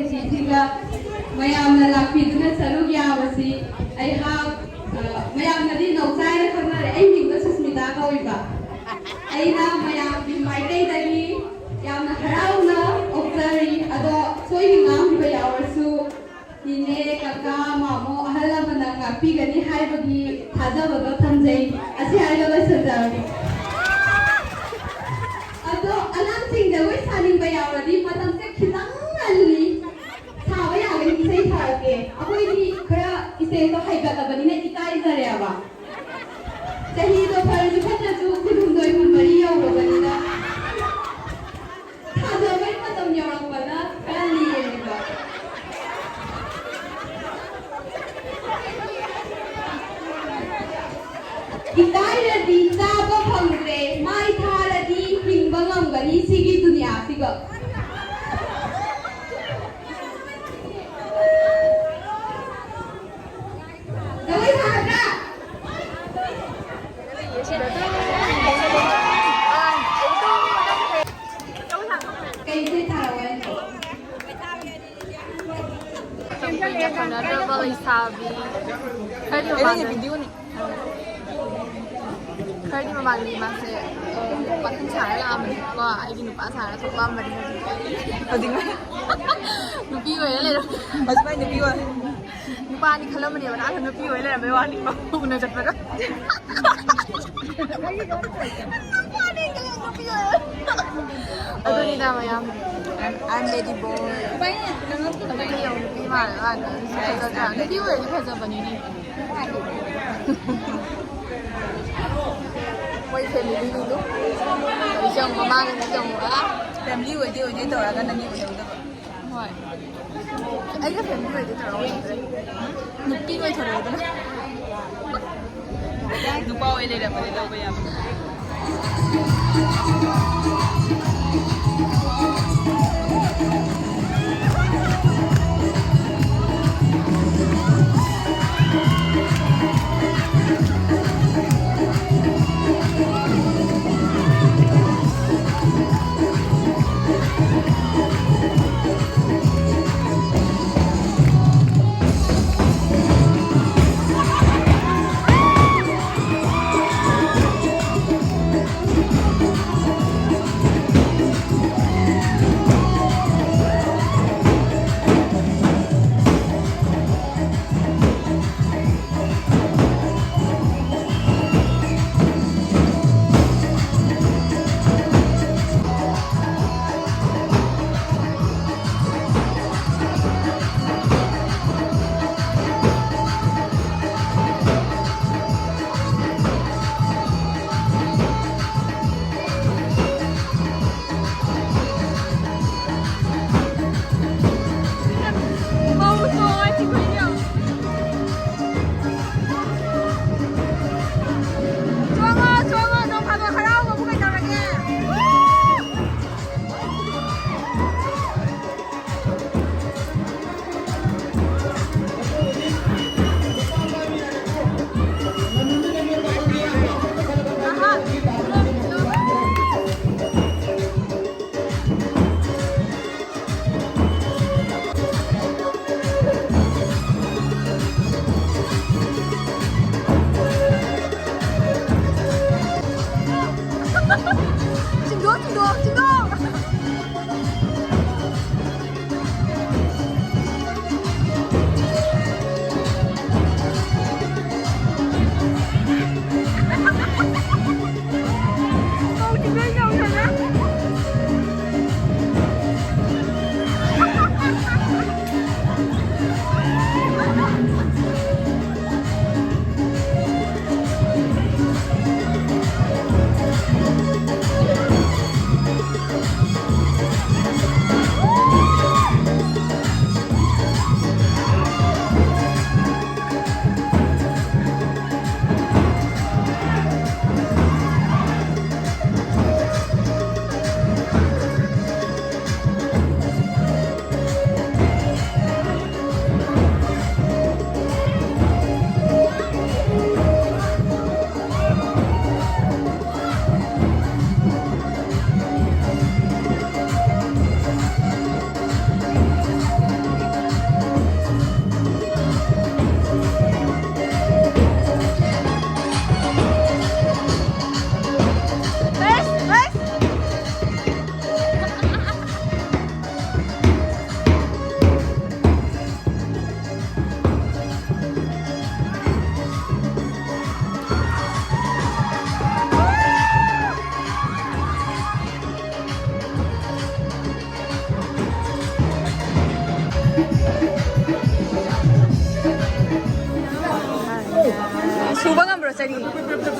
ꯁꯤꯒ ꯃꯌꯥꯝꯅ ꯂꯥꯛꯄꯤꯗꯨꯅ ꯁꯔꯨꯛ ꯌꯥꯕꯁꯤ ꯑꯩꯍꯥꯛ, ꯑ, ꯃꯌꯥꯝꯅꯗꯤ ꯅꯧꯆꯥ ꯍꯥꯏꯅ ꯈꯪꯅꯔꯦ꯫ ꯑꯩ ꯃꯤꯡꯗꯣ ꯁꯨꯁꯃꯤꯇꯥ ꯀꯧꯏꯕ꯫ ꯑꯩꯅ ꯃꯌꯥꯝꯒꯤ ꯃꯥꯏꯀꯩꯗꯒꯤ ꯌꯥꯝꯅ ꯍꯔꯥꯎꯅ ꯑꯣꯛꯆꯔꯤ꯫ ꯑꯗꯣ ꯁꯣꯏꯈꯤꯕ ꯉꯥꯡꯈꯤꯕ ꯌꯥꯎꯔꯁꯨ ꯏꯅꯦ, ꯀꯀꯥ, ꯃꯥꯃꯣ, ꯑꯍꯜ ꯂꯃꯟꯅ ꯉꯥꯛꯄꯤꯒꯅꯤ ꯍꯥꯏꯕꯒꯤ ꯊꯥꯖꯕꯗꯣ ꯊꯝꯖꯩ꯫ ꯑꯁꯤ ꯍꯥꯏꯔꯒ ꯂꯣꯏꯁꯤꯟꯖꯔꯒꯦ꯫ ꯑꯗꯣ ꯑꯉꯥꯡꯁꯤꯡ ꯖꯒꯣꯏ ꯁꯥꯅꯤꯡꯕ ꯌꯥꯎꯔꯗꯤ ꯃꯇꯝꯁꯦ ꯈꯤꯇꯪ ꯉꯜꯂꯤ꯫ ꯁꯥꯕ ꯌꯥꯒꯅꯤ, ꯏꯁꯩ ꯁꯥꯔꯛꯀꯦ꯫ ꯑꯩꯈꯣꯏꯗꯤ ꯈꯔ ꯏꯁꯇꯦꯖꯇꯣ ꯍꯥꯏꯒꯠꯂꯕꯅꯤꯅ ꯏꯀꯥꯏꯖꯔꯦꯕ꯫ ꯆꯍꯤꯗꯣ ꯐꯔꯁꯨ ꯐꯠꯇ꯭ꯔꯁꯨ ꯀꯨꯟꯍꯨꯝꯗꯣꯏ, ꯀꯨꯟꯃꯔꯤ ꯌꯧꯔꯕꯅꯤꯅ ꯊꯥꯖꯕꯩ ꯃꯇꯝ ꯌꯧꯔꯛꯄꯗ ꯈꯔ ꯂꯦꯝꯃꯦꯕ꯫ ꯏꯀꯥꯏꯔꯗꯤ ꯆꯥꯕ ꯐꯪꯗ꯭ꯔꯦ, ꯃꯥꯏ ꯊꯥꯔꯗꯤ ꯍꯤꯡꯕ ꯉꯝꯒꯅꯤ ꯁꯤꯒꯤ ꯗꯨꯅꯤꯌꯥꯁꯤꯒ꯫ ꯖꯒꯣꯏ ꯁꯥꯒꯗ꯭ꯔꯥ? ꯀꯩ ꯏꯁꯩ ꯊꯥꯔꯛꯑꯣ ꯍꯥꯏꯅꯣ? ꯇꯝ ꯀꯨꯏꯅ ꯊꯦꯡꯅꯗ꯭ꯔꯕ ꯂꯩꯁꯥꯕꯤ꯫ ꯈꯔꯗꯤ ꯃꯃꯥꯡꯗ, ꯈꯔꯗꯤ ꯃꯃꯥꯡꯗꯗꯤ ꯃꯥꯁꯦ, ꯑ, ꯄꯥꯈꯪ ꯁꯥꯔ ꯂꯥꯛꯑꯝꯕꯅꯦꯕꯀꯣ꯫ ꯑꯩꯒꯤ ꯅꯨꯄꯥ ꯁꯥꯔ ꯊꯣꯛꯂꯛꯑꯝꯕꯅꯦ ꯍꯧꯖꯤꯛ꯫ ꯍꯧꯖꯤꯛ ꯅꯨꯄꯤ ꯑꯣꯏꯔ ꯂꯩꯔꯝꯃꯦ꯫ ꯍꯧꯖꯤꯛ ꯃꯥꯏ ꯅꯨꯄꯤ ꯑꯣꯏ꯫ ꯅꯨꯄꯥꯅꯤ ꯈꯜꯂꯝꯕꯅꯦꯕ, ꯅꯍꯥꯟ ꯅꯨꯄꯤ ꯑꯣꯏ ꯂꯩꯔꯝꯕꯩ ꯋꯥꯅꯤꯀꯣ, ꯎꯅ ꯆꯠꯄꯗ꯫ ꯑꯗꯨꯅꯤꯗ ꯃꯌꯥꯝ꯫ I'm, I'm lady boy. ꯑꯗꯨꯗꯤ ꯌꯦꯡꯉꯨ, ꯅꯨꯄꯤ ꯃꯥꯜꯂꯦ ꯃꯥꯜꯂꯦ꯫ ꯐꯖꯗ꯭ꯔꯥ? ꯅꯨꯄꯤ ꯑꯣꯏꯔꯗꯤ ꯐꯖꯕꯅꯤꯅꯦ꯫ ꯃꯣꯏ family ꯗꯨ꯫ ꯑꯩꯁꯨ ꯌꯥꯝ ꯃꯃꯥꯡꯗ ꯌꯥꯝ ꯋꯥ꯫ Family ꯑꯣꯏꯗꯤ ꯑꯣꯏꯗꯣꯏ ꯇꯧꯔꯒ ꯅꯪꯒꯤ ꯑꯣꯏꯍꯧꯗꯕ꯫ ꯍꯣꯏ꯫ ꯑꯩꯒ family ꯑꯣꯏꯗꯤ ꯇꯧꯔꯝꯒꯗ꯭ꯔꯦ꯫ ꯅꯨꯄꯤ ꯑꯣꯏꯊꯣꯔꯛꯑꯦꯗꯅ꯫ ꯅꯨꯄꯥ ꯑꯣꯏ ꯂꯩꯔꯝꯃꯗꯤ ꯂꯧꯕ ꯌꯥꯕ꯫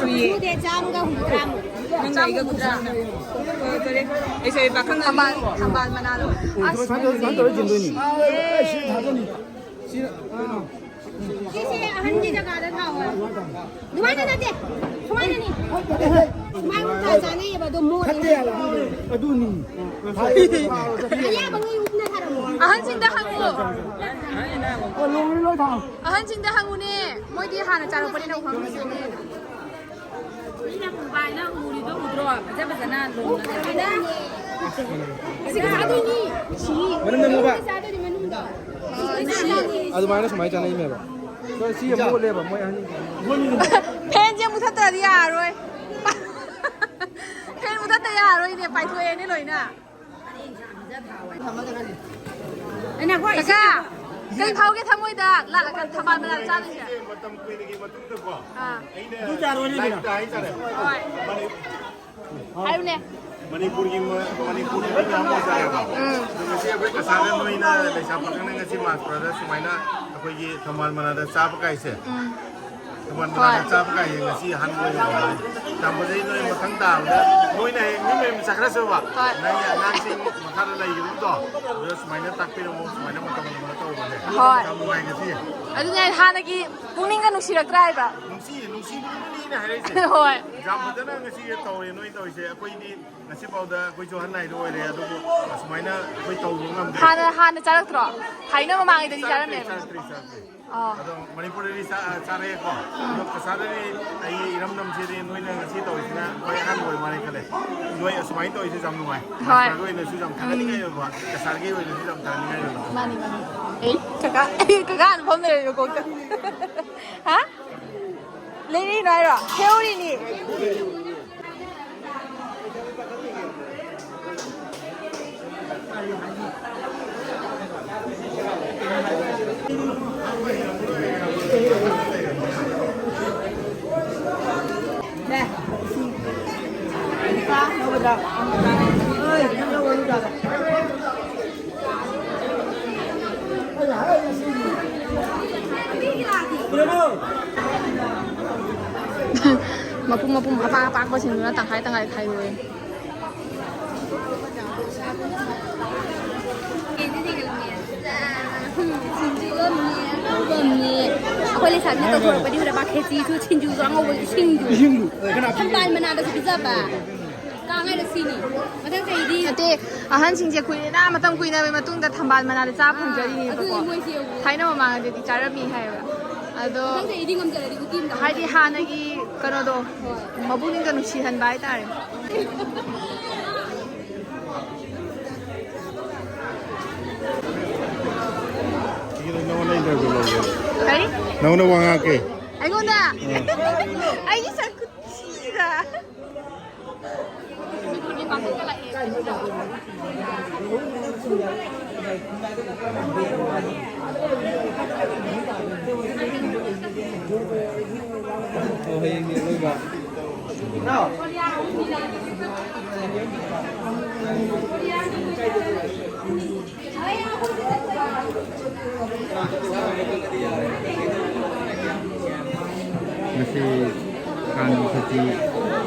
ꯁꯨꯏꯌꯦ꯫ ꯁꯨꯗꯦ, ꯆꯥꯝꯃꯒ ꯍꯨꯝꯐꯨꯇꯔꯥꯃꯨꯛ꯫ ꯅꯪꯒ ꯑꯩꯒ ꯈꯨꯠꯁꯥꯅ꯫ ꯍꯣꯏ, ꯐꯔꯦ꯫ ꯑꯩꯁꯦ ꯄꯥꯈꯪ ꯊꯝꯕꯥꯜ, ꯊꯝꯕꯥꯜ ꯃꯅꯥꯗꯣ꯫ ꯑꯁ, ꯁꯨꯃꯥꯏꯅ ꯇꯧꯔ ꯆꯤꯟꯗꯣꯏꯅꯤ꯫ ꯁꯤꯁꯦ ꯑꯍꯟꯒꯤ ꯖꯒꯥꯗ ꯊꯥꯎ ꯍꯥꯏꯕ꯫ ꯑꯗꯨꯃꯥꯏꯅ ꯅꯠꯇꯦ꯫ ꯁꯨꯃꯥꯏꯅꯅꯤ꯫ ꯁꯨꯃꯥꯏꯅ ꯎꯜꯇꯥ ꯆꯥꯅꯩꯌꯦꯕ, ꯑꯗꯣ ꯃꯣꯠꯂꯦ꯫ ꯐꯠꯇꯦ ꯍꯥꯏꯕ꯫ ꯑꯗꯨꯅꯤ꯫ ꯑꯌꯥꯕꯉꯩ ꯎꯞꯅ ꯊꯥꯔꯝꯃꯣ꯫ ꯑꯍꯟꯁꯤꯡꯗ ꯍꯪꯉꯨ꯫ ꯑꯣ, ꯂꯣꯏ, ꯂꯣꯏ ꯊꯥꯎ꯫ ꯑꯍꯟꯁꯤꯡꯗ ꯍꯪꯉꯨꯅꯦ꯫ ꯃꯣꯏꯗꯤ ꯍꯥꯟꯅ ꯆꯥꯔꯛꯄꯅꯤꯅ ꯈꯪꯉꯝꯒꯅꯤ꯫ ꯁꯤꯅ ꯃꯨꯝꯕꯥꯏꯅ ꯎꯔꯤꯗꯣ ꯎꯗ꯭ꯔꯣ? ꯐꯖ ꯐꯖꯅ ꯂꯣꯡꯉꯒ꯫ ꯑꯁꯤꯒ ꯆꯥꯗꯣꯏꯅꯤ꯫ ꯁꯤ꯫ ꯃꯅꯨꯡꯗ ꯃꯨꯕ? ꯆꯥꯗꯣꯏꯅꯤ ꯃꯅꯨꯡꯗ꯫ ꯑꯗꯨꯃꯥꯏꯅ ꯁꯨꯃꯥꯏꯅ ꯆꯥꯅꯩꯅꯦꯕ꯫ ꯁꯤ ꯃꯣꯠꯂꯦꯕ ꯃꯣꯏ ꯑꯅꯤ꯫ ꯐꯦꯟꯁꯦ ꯃꯨꯊꯠꯇ꯭ꯔꯗꯤ ꯌꯥꯔꯣꯏ꯫ ꯐꯦꯟ ꯃꯨꯊꯠꯇ ꯌꯥꯔꯣꯏꯅꯦ, ꯄꯥꯏꯊꯣꯛꯑꯦꯅꯦ ꯂꯣꯏꯅ꯫ ꯀꯀꯥ, ꯀꯩ ꯐꯥꯎꯒꯦ ꯊꯃꯣꯏꯗ? ꯂꯥꯛꯑꯒ ꯊꯝꯕꯥꯜ ꯃꯅꯥ ꯆꯥꯗꯣꯏꯁꯦ꯫ ꯃꯇꯝ ꯀꯨꯏꯅꯒꯤ ꯃꯇꯨꯡꯗꯀꯣ, ꯑꯥ꯫ ꯑꯩꯅ ꯑꯗꯨ ꯆꯥꯔꯣꯏꯅꯦ, ꯂꯥꯏꯔꯤꯛꯇ ꯍꯥꯏꯇꯥꯔꯦ꯫ ꯍꯣꯏ꯫ ꯃꯅꯤ-, ꯍꯥꯏꯌꯨꯅꯦ꯫ ꯃꯅꯤꯄꯨꯔꯒꯤ ꯃ-, ꯃꯅꯤꯄꯨꯔꯗ ꯃꯌꯥꯝ ꯑꯃ ꯆꯥꯏꯌꯦꯕ꯫ ꯎꯝ꯫ ꯑꯗꯣ ꯉꯁꯤ ꯑꯩꯈꯣꯏ ꯀꯁꯥꯔꯗ ꯅꯣꯏꯅ ꯂꯩꯁꯥ ꯄꯥꯈꯪꯅ ꯉꯁꯤ ꯃꯥꯁ ꯕ꯭ꯔꯗꯔ ꯁꯨꯃꯥꯏꯅ ꯑꯩꯈꯣꯏꯒꯤ ꯊꯝꯕꯥꯜ ꯃꯅꯥꯗ ꯆꯥꯕ ꯀꯥꯏꯁꯦ꯫ ꯎꯝ꯫ ꯊꯝꯕꯥꯜ ꯍꯣꯏ꯫ ꯃꯅꯥꯗ ꯆꯥꯕ ꯀꯥꯏꯁꯦ ꯉꯁꯤ ꯑꯍꯥꯟꯕ ꯑꯣꯏꯅ ꯎꯕꯅꯤ꯫ ꯌꯥꯝ ꯐꯖꯩ꯫ ꯅꯣꯏ ꯃꯊꯪ ꯇꯥꯕꯗ ꯅꯣꯏꯅ ꯍꯌꯦꯡ ꯃꯤ ꯃꯌꯨꯝ ꯆꯠꯈ꯭ꯔꯁꯨꯕ, ꯍꯣꯏ꯫ ꯅꯪꯒꯤ ꯑꯉꯥꯡꯁꯤꯡ ꯃꯈꯥꯗ ꯂꯩꯈꯤꯕꯗꯣ, ꯑꯗꯨꯗ ꯁꯨꯃꯥꯏꯅ ꯇꯥꯛꯄꯤꯔꯝꯃꯣ, ꯁꯨꯃꯥꯏꯅ ꯃꯇꯧ ꯑꯗꯨꯃꯥꯏꯅ ꯇꯧꯕꯅꯦ꯫ ꯍꯣꯏ꯫ ꯌꯥꯝ ꯅꯨꯡꯉꯥꯏ ꯉꯁꯤ꯫ ꯑꯗꯨꯅꯦ ꯍꯥꯟꯅꯒꯤ ꯄꯨꯛꯅꯤꯡꯒ ꯅꯨꯡꯁꯤꯔꯛꯇ꯭ꯔꯥ ꯍꯥꯏꯕ? ꯅꯨꯡꯁꯤ, ꯅꯨꯡꯁꯤꯕꯗꯨꯅꯤꯅꯦ ꯍꯥꯏꯔꯛꯏꯁꯦ꯫ ꯍꯣꯏ꯫ ꯌꯥꯝ ꯐꯖꯅ ꯉꯁꯤ ꯇꯧꯔꯦ ꯅꯣꯏ ꯇꯧꯔꯤꯁꯦ꯫ ꯑꯩꯈꯣꯏꯗꯤ ꯉꯁꯤꯐꯥꯎꯗ ꯑꯩꯈꯣꯏꯁꯨ ꯑꯍꯟ ꯍꯥꯏꯗꯣ ꯑꯣꯏꯔꯦ, ꯑꯗꯨꯕꯨ ꯑꯁꯨꯃꯥꯏꯅ ꯑꯩꯈꯣꯏ ꯇꯧꯕ ꯉꯝꯗ꯭ꯔꯦ꯫ ꯍꯥꯟꯅ, ꯍꯥꯟꯅ ꯆꯥꯔꯛꯇ꯭ꯔꯣ? ꯊꯥꯏꯅ ꯃꯃꯥꯡꯉꯩꯗꯗꯤ ꯆꯥꯔꯛꯇ꯭ꯔꯦ, ꯆꯥꯔꯝꯃꯦꯕ꯫ ꯆꯥꯔꯛꯇ꯭ꯔꯦ, ꯆꯥꯔꯛꯇ꯭ꯔꯦ꯫ ꯑꯥ꯫ ꯑꯗꯣ ꯃꯅꯤꯄꯨꯔꯗꯗꯤ ꯆꯥ-, ꯆꯥꯔꯛꯑꯦꯀꯣ꯫ ꯑꯗꯣ ꯀꯁꯥꯔꯗꯗꯤ ꯑꯩ ꯏꯔꯝꯗꯝꯁꯤꯗꯤ ꯅꯣꯏꯅ ꯉꯁꯤ ꯇꯧꯔꯤꯁꯤꯅ ꯈ꯭ꯋꯥꯏ ꯑꯍꯥꯟꯕ ꯑꯣꯏ ꯃꯥꯜꯂꯦ ꯈꯜꯂꯦ꯫ ꯅꯣꯏ ꯑꯁꯨꯃꯥꯏꯅ ꯇꯧꯔꯤꯁꯦ ꯌꯥꯝ ꯅꯨꯡꯉꯥꯏ꯫ ꯍꯣꯏ꯫ ꯃꯅꯤꯄꯨꯔꯒꯤ ꯑꯣꯏꯅꯁꯨ ꯌꯥꯝ ꯊꯥꯒꯠꯅꯤꯡꯉꯥꯏ ꯑꯣꯏꯕ, ꯀꯁꯥꯔꯒꯤ ꯑꯣꯏꯅꯁꯨ ꯌꯥꯝ ꯊꯥꯒꯠꯅꯤꯡꯉꯥꯏ ꯑꯣꯏꯕ꯫ ꯃꯥꯅꯤ, ꯃꯥꯅꯤ꯫ ꯑꯦ, ꯀꯀꯥ, ꯀꯀꯥ ꯑꯗꯨꯝ ꯐꯝ ꯂꯩꯔꯦ ꯀꯣꯛꯇ꯫ ꯍꯥ? ꯂꯩꯔꯤꯅꯣ ꯍꯥꯏꯔꯣ? ꯍꯦꯛꯎꯔꯤꯅꯤ꯫ ꯃꯄꯨꯝ ꯃꯄꯨꯝ ꯑꯄꯥꯛ ꯑꯄꯥꯛꯄꯁꯤꯡꯗꯨꯅ ꯇꯪꯈꯥꯏ ꯇꯪꯈꯥꯏ ꯈꯥꯏꯗꯣꯛꯑꯦ꯫ ꯁꯤꯡꯖꯨꯒ ꯃꯦꯠꯂꯒ ꯃꯦꯠ-, ꯑꯩꯈꯣꯏ ꯂꯩꯁꯥꯕꯤꯅ ꯇꯧꯊꯣꯔꯛꯄꯗꯤ ꯎꯔꯕ, ꯈꯦꯆꯤꯁꯨ, ꯁꯤꯡꯖꯨꯁꯨ, ꯑꯉꯧꯕ ꯏꯁꯤꯡꯁꯨ꯫ ꯏꯁꯤꯡꯗꯨ ꯀꯅꯥ ꯊꯝꯕꯥꯜ ꯃꯅꯥꯗꯁꯨ ꯄꯤꯖꯕ꯫ ꯀꯥꯡ ꯍꯥꯏꯅ ꯁꯤꯅꯤ꯫ ꯃꯊꯪ ꯆꯍꯤꯗꯤ ꯅꯠꯇꯦ, ꯑꯍꯟꯁꯤꯡꯁꯦ ꯀꯨꯏꯔꯦꯅ ꯃꯇꯝ ꯀꯨꯏꯅꯕꯒꯤ ꯃꯇꯨꯡꯗ ꯊꯝꯕꯥꯜ ꯃꯅꯥꯗ ꯆꯥ ꯑꯥ, ꯐꯪꯖꯔꯤꯅꯦꯕꯀꯣ꯫ ꯑꯗꯨꯗꯤ ꯃꯣꯏꯁꯦ ꯌꯦꯡꯉꯨ꯫ ꯊꯥꯏꯅ ꯃꯃꯥꯡꯗꯗꯤ ꯆꯥꯔꯝꯃꯤ ꯍꯥꯏꯌꯦꯕ꯫ ꯑꯗꯣ ꯃꯊꯪ ꯆꯍꯤꯗꯤ ꯉꯝꯖꯔꯗꯤ ꯎꯇꯤ ꯑꯝꯇ ꯍꯥꯏꯗꯤ ꯍꯧꯖꯔꯒꯦ꯫ ꯍꯥꯟꯅꯒꯤ ꯀꯩꯅꯣꯗꯣ, ꯍꯣꯏ꯫ ꯃꯄꯨꯛꯅꯤꯡꯗ ꯅꯨꯡꯁꯤꯍꯟꯕ ꯍꯥꯏꯇꯥꯔꯦ꯫ ꯁꯤꯒꯤꯗ ꯅꯉꯣꯟꯗ interview ꯂꯧꯒꯦ꯫ ꯀꯔꯤ? ꯅꯉꯣꯟꯗ ꯋꯥ ꯉꯥꯡꯉꯛꯀꯦ꯫ ꯑꯩꯉꯣꯟꯗ? ꯑꯥ꯫ ꯑꯩꯒꯤ ꯁꯛ ꯈꯨꯊꯤꯗ꯫ ꯃꯁꯤ ꯀꯥꯡꯒꯤ ꯈꯦꯆꯤ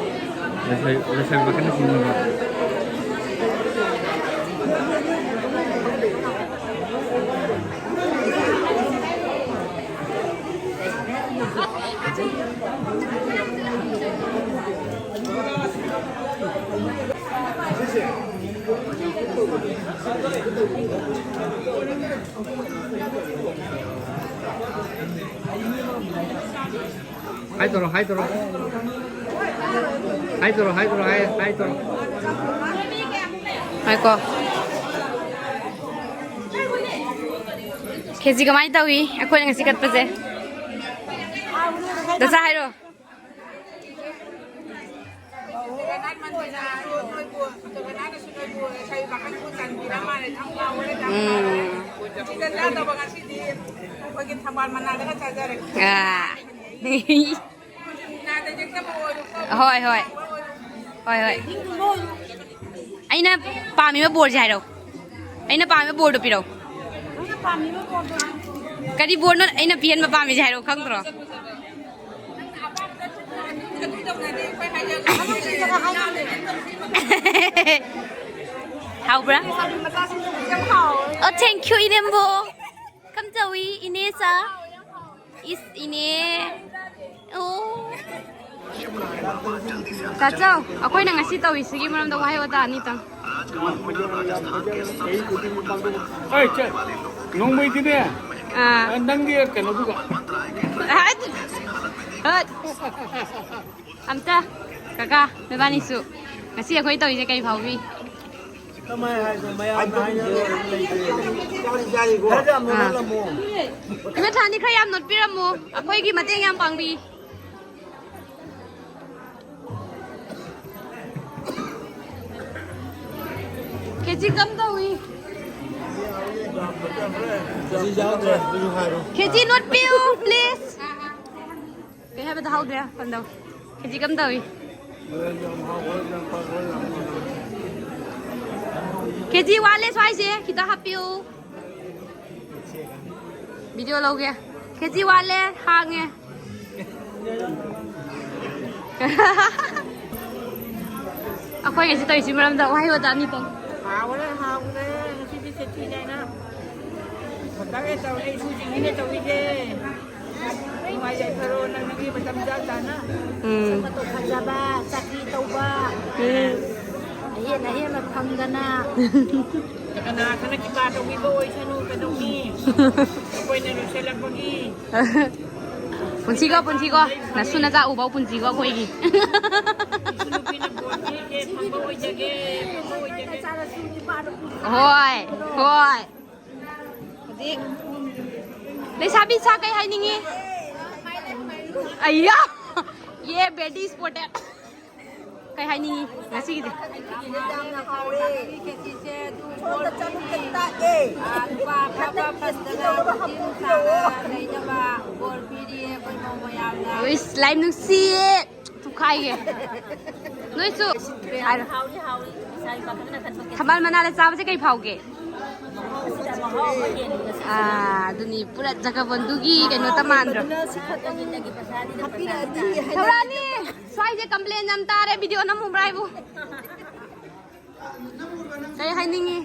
ꯂꯣꯏꯁꯤꯜ-, ꯂꯣꯏꯁꯤꯜꯂꯛꯀꯅꯤ ꯁꯤꯅꯦꯕ꯫ Hi ꯇꯧꯔꯣ, hi ꯇꯧꯔꯣ꯫ Hi ꯇꯧꯔꯣ, hi ꯇꯧꯔꯣ, hi, hi ꯇꯧꯔꯣ꯫ ꯉꯥꯏꯈꯣ꯫ ꯈꯦꯆꯤ ꯀꯃꯥꯏꯅ ꯇꯧꯏ ꯑꯩꯈꯣꯏꯅ ꯉꯁꯤ ꯀꯠꯄꯁꯦ? ꯗꯁꯥ ꯍꯥꯏꯔꯣ꯫ ꯎꯝ꯫ ꯑꯥ꯫ ꯍꯣꯏ, ꯍꯣꯏ꯫ ꯍꯣꯏ, ꯍꯣꯏ꯫ ꯑꯩꯅ ꯄꯥꯝꯃꯤꯕ ꯕꯣꯔꯁꯦ ꯍꯥꯏꯔꯛꯑꯣ꯫ ꯑꯩꯅ ꯄꯥꯝꯃꯤꯕ ꯕꯣꯔꯗꯣ ꯄꯤꯔꯛꯑꯣ꯫ ꯀꯔꯤ ꯕꯣꯔꯅꯣ ꯑꯩꯅ ꯄꯤꯍꯟꯕ ꯄꯥꯝꯃꯤꯁꯦ ꯍꯥꯏꯔꯛꯑꯣ, ꯈꯪꯗ꯭ꯔꯣ? ꯍꯥꯎꯕ꯭ꯔꯥ? ꯑꯣ, thank you, ꯏꯅꯦꯝꯕꯣ꯫ ꯀꯝꯗꯧꯏ, ꯏꯅꯦ ꯆꯥ? ꯏꯁ, ꯏꯅꯦ꯫ ꯑꯣ꯫ ꯇꯥꯆꯧ, ꯑꯩꯈꯣꯏꯅ ꯉꯁꯤ ꯇꯧꯔꯤꯁꯤꯒꯤ ꯃꯔꯝꯗ ꯋꯥꯍꯩ ꯋꯥꯇꯥ ꯑꯅꯤꯇꯪ꯫ ꯑꯩ ꯆꯠ-, ꯅꯣꯡꯃꯩꯗꯤꯅꯦ, ꯑꯥ꯫ ꯅꯪꯒꯤ ꯀꯩꯅꯣꯗꯨꯒ꯫ ꯍꯠ! ꯍꯠ! ꯑꯝꯇ, ꯀꯀꯥ, ꯅꯕꯥꯅꯤꯁꯨ ꯉꯁꯤ ꯑꯩꯈꯣꯏ ꯇꯧꯔꯤꯁꯦ ꯀꯩ ꯐꯥꯎꯕꯤ? ꯀꯃꯥꯏ ꯍꯥꯏꯅꯣ? ꯃꯌꯥꯝꯅ ꯍꯥꯏꯅꯔꯒ ꯑꯗꯨꯝ ꯂꯩꯇꯦ꯫ ꯆꯥꯔꯤ, ꯆꯥꯔꯤꯀꯣ? ꯈꯔ ꯌꯥꯝ ꯑꯥ꯫ ꯅꯣꯛꯍꯜꯂꯝꯃꯣ꯫ ꯏꯃꯥ ꯊꯥꯅꯤ ꯈꯔ ꯌꯥꯝ ꯅꯣꯠꯄꯤꯔꯝꯃꯣ, ꯑꯩꯈꯣꯏꯒꯤ ꯃꯇꯦꯡ ꯌꯥꯝ ꯄꯥꯡꯕꯤ꯫ ꯈꯦꯆꯤ ꯀꯝ ꯇꯧꯏ? ꯈꯦꯆꯤ ꯌꯥꯎꯗ꯭ꯔꯦ, ꯑꯗꯨꯁꯨ ꯍꯥꯏꯔꯣ꯫ ꯈꯦꯆꯤ ꯅꯣꯠꯄꯤꯌꯨ, please꯫ ꯀꯩ ꯍꯥꯏꯕ ꯇꯥꯍꯧꯗ꯭ꯔꯦ, ꯀꯝꯗꯧ? ꯈꯦꯆꯤ ꯀꯝ ꯇꯧꯏ? ꯈꯦꯆꯤ ꯋꯥꯠꯂꯦ ꯁ꯭ꯋꯥꯏꯁꯦ, ꯈꯤꯇ ꯍꯥꯞꯄꯤꯌꯨ꯫ ꯚꯤꯗꯤꯑꯣ ꯂꯧꯒꯦ꯫ ꯈꯦꯆꯤ ꯋꯥꯠꯂꯦ, ꯍꯥꯡꯉꯦ꯫ ꯑꯩꯈꯣꯏ ꯉꯁꯤ ꯇꯧꯔꯤꯁꯤ ꯃꯔꯝꯗ ꯋꯥꯍꯩ ꯋꯥꯇꯥ ꯑꯅꯤꯇꯪ꯫ ꯍꯥꯎꯔꯦ, ꯍꯥꯎꯔꯦ꯫ ꯉꯁꯤꯗꯤ ꯈꯦꯆꯤꯅꯦꯅ ꯐꯖꯔꯦ ꯇꯧꯔꯦ, ꯏꯁꯨꯁꯤꯡꯁꯤꯅ ꯇꯧꯔꯤꯁꯦ꯫ ꯅꯨꯡꯉꯥꯏ ꯌꯥꯏꯐꯔꯣ, ꯅꯪ ꯅꯪꯒꯤ ꯃꯇꯝ ꯆꯥ ꯆꯥꯅ ꯎꯝ꯫ ꯁꯛ ꯃꯇꯧ ꯐꯖꯕ, ꯆꯥꯛ ꯇꯧꯕ, ꯎꯝ꯫ ꯑꯍꯦꯟ ꯑꯍꯦꯟꯕ ꯐꯪꯗꯅ꯫ ꯀꯅꯥ ꯈꯔ ꯀꯤꯄꯥ ꯇꯧꯕꯤꯕ ꯑꯣꯏꯁꯅꯨ, ꯀꯩꯗꯧꯅꯤ? ꯑꯩꯈꯣꯏꯅ ꯂꯣꯏꯁꯤꯜꯂꯛꯄꯒꯤ ꯄꯨꯟꯁꯤꯀꯣ, ꯄꯨꯟꯁꯤꯀꯣ, ꯅꯁꯨ ꯅꯆꯥ ꯎꯐꯥꯎ ꯄꯨꯟꯁꯤꯀꯣ ꯑꯩꯈꯣꯏꯒꯤ꯫ ꯏꯁꯨ ꯅꯨꯄꯤꯅ ꯕꯣꯔ ꯄꯤꯔꯤꯁꯦ ꯐꯪꯕ ꯑꯣꯏꯖꯒꯦ, ꯐꯪꯕ ꯑꯣꯏꯖꯒꯦ꯫ ꯍꯣꯏ, ꯍꯣꯏ꯫ ꯍꯧꯖꯤꯛ ꯂꯩꯁꯥꯕꯤ ꯁꯥ ꯀꯩ ꯍꯥꯏꯅꯤꯡꯉꯤ? ꯑꯩꯌꯥ! ꯌꯦ, very spotted꯫ ꯀꯩ ꯍꯥꯏꯅꯤꯡꯉꯤ ꯉꯁꯤꯒꯤꯗꯤ? ꯌꯥꯝꯅ ꯍꯥꯎꯔꯦ꯫ ꯁꯣꯝꯗ ꯆꯠꯂꯨ ꯀꯩ ꯇꯥꯛꯑꯦ? ꯑꯥ, ꯅꯨꯄꯥ ꯑꯐꯕ ꯐꯪꯗꯅ ꯅꯨꯄꯤ ꯅꯨꯄꯥꯒ ꯂꯩꯅꯕ ꯕꯣꯔ ꯄꯤꯔꯤꯌꯦ ꯑꯩꯈꯣꯏ ꯃꯧ ꯃꯌꯥꯝꯅ꯫ ꯏꯁ, ꯂꯥꯏ ꯅꯨꯡꯁꯤꯌꯦ꯫ ꯊꯨꯈꯥꯏꯒꯦ꯫ ꯅꯣꯏꯁꯨ ꯍꯥꯏꯔꯣ꯫ ꯍꯥꯎꯔꯤ, ꯍꯥꯎꯔꯤ꯫ ꯉꯁꯥꯏ ꯄꯥꯈꯪꯅ ꯈꯟꯕ ꯀꯦꯛ꯫ ꯊꯝꯕꯥꯜ ꯃꯅꯥꯗ ꯆꯥꯕꯁꯦ ꯀꯩ ꯐꯥꯎꯒꯦ? ꯃꯍꯥꯎ ꯑꯃ ꯍꯦꯜꯂꯤ ꯉꯁꯤ꯫ ꯑꯥ, ꯑꯗꯨꯅꯤ ꯄꯨꯔꯥ ꯖꯒꯕꯣꯟꯗꯨꯒꯤ ꯀꯩꯅꯣꯇ ꯃꯥꯟꯗ꯭ꯔꯣ? ꯁꯤ ꯈꯛꯇꯪ ꯍꯥꯞꯄꯤꯔꯛꯑꯗꯤ ꯍꯥꯏꯅ ꯊꯧꯔꯥꯅꯤ! ꯁ꯭ꯋꯥꯏꯁꯦ ꯀꯝꯄ꯭ꯂꯦꯟ ꯌꯥꯝ ꯇꯥꯔꯦ, ꯚꯤꯗꯤꯑꯣ ꯅꯝꯃꯨꯕ꯭ꯔꯥ ꯍꯥꯏꯕꯨ꯫ ꯀꯩ ꯍꯥꯏꯅꯤꯡꯉꯤ?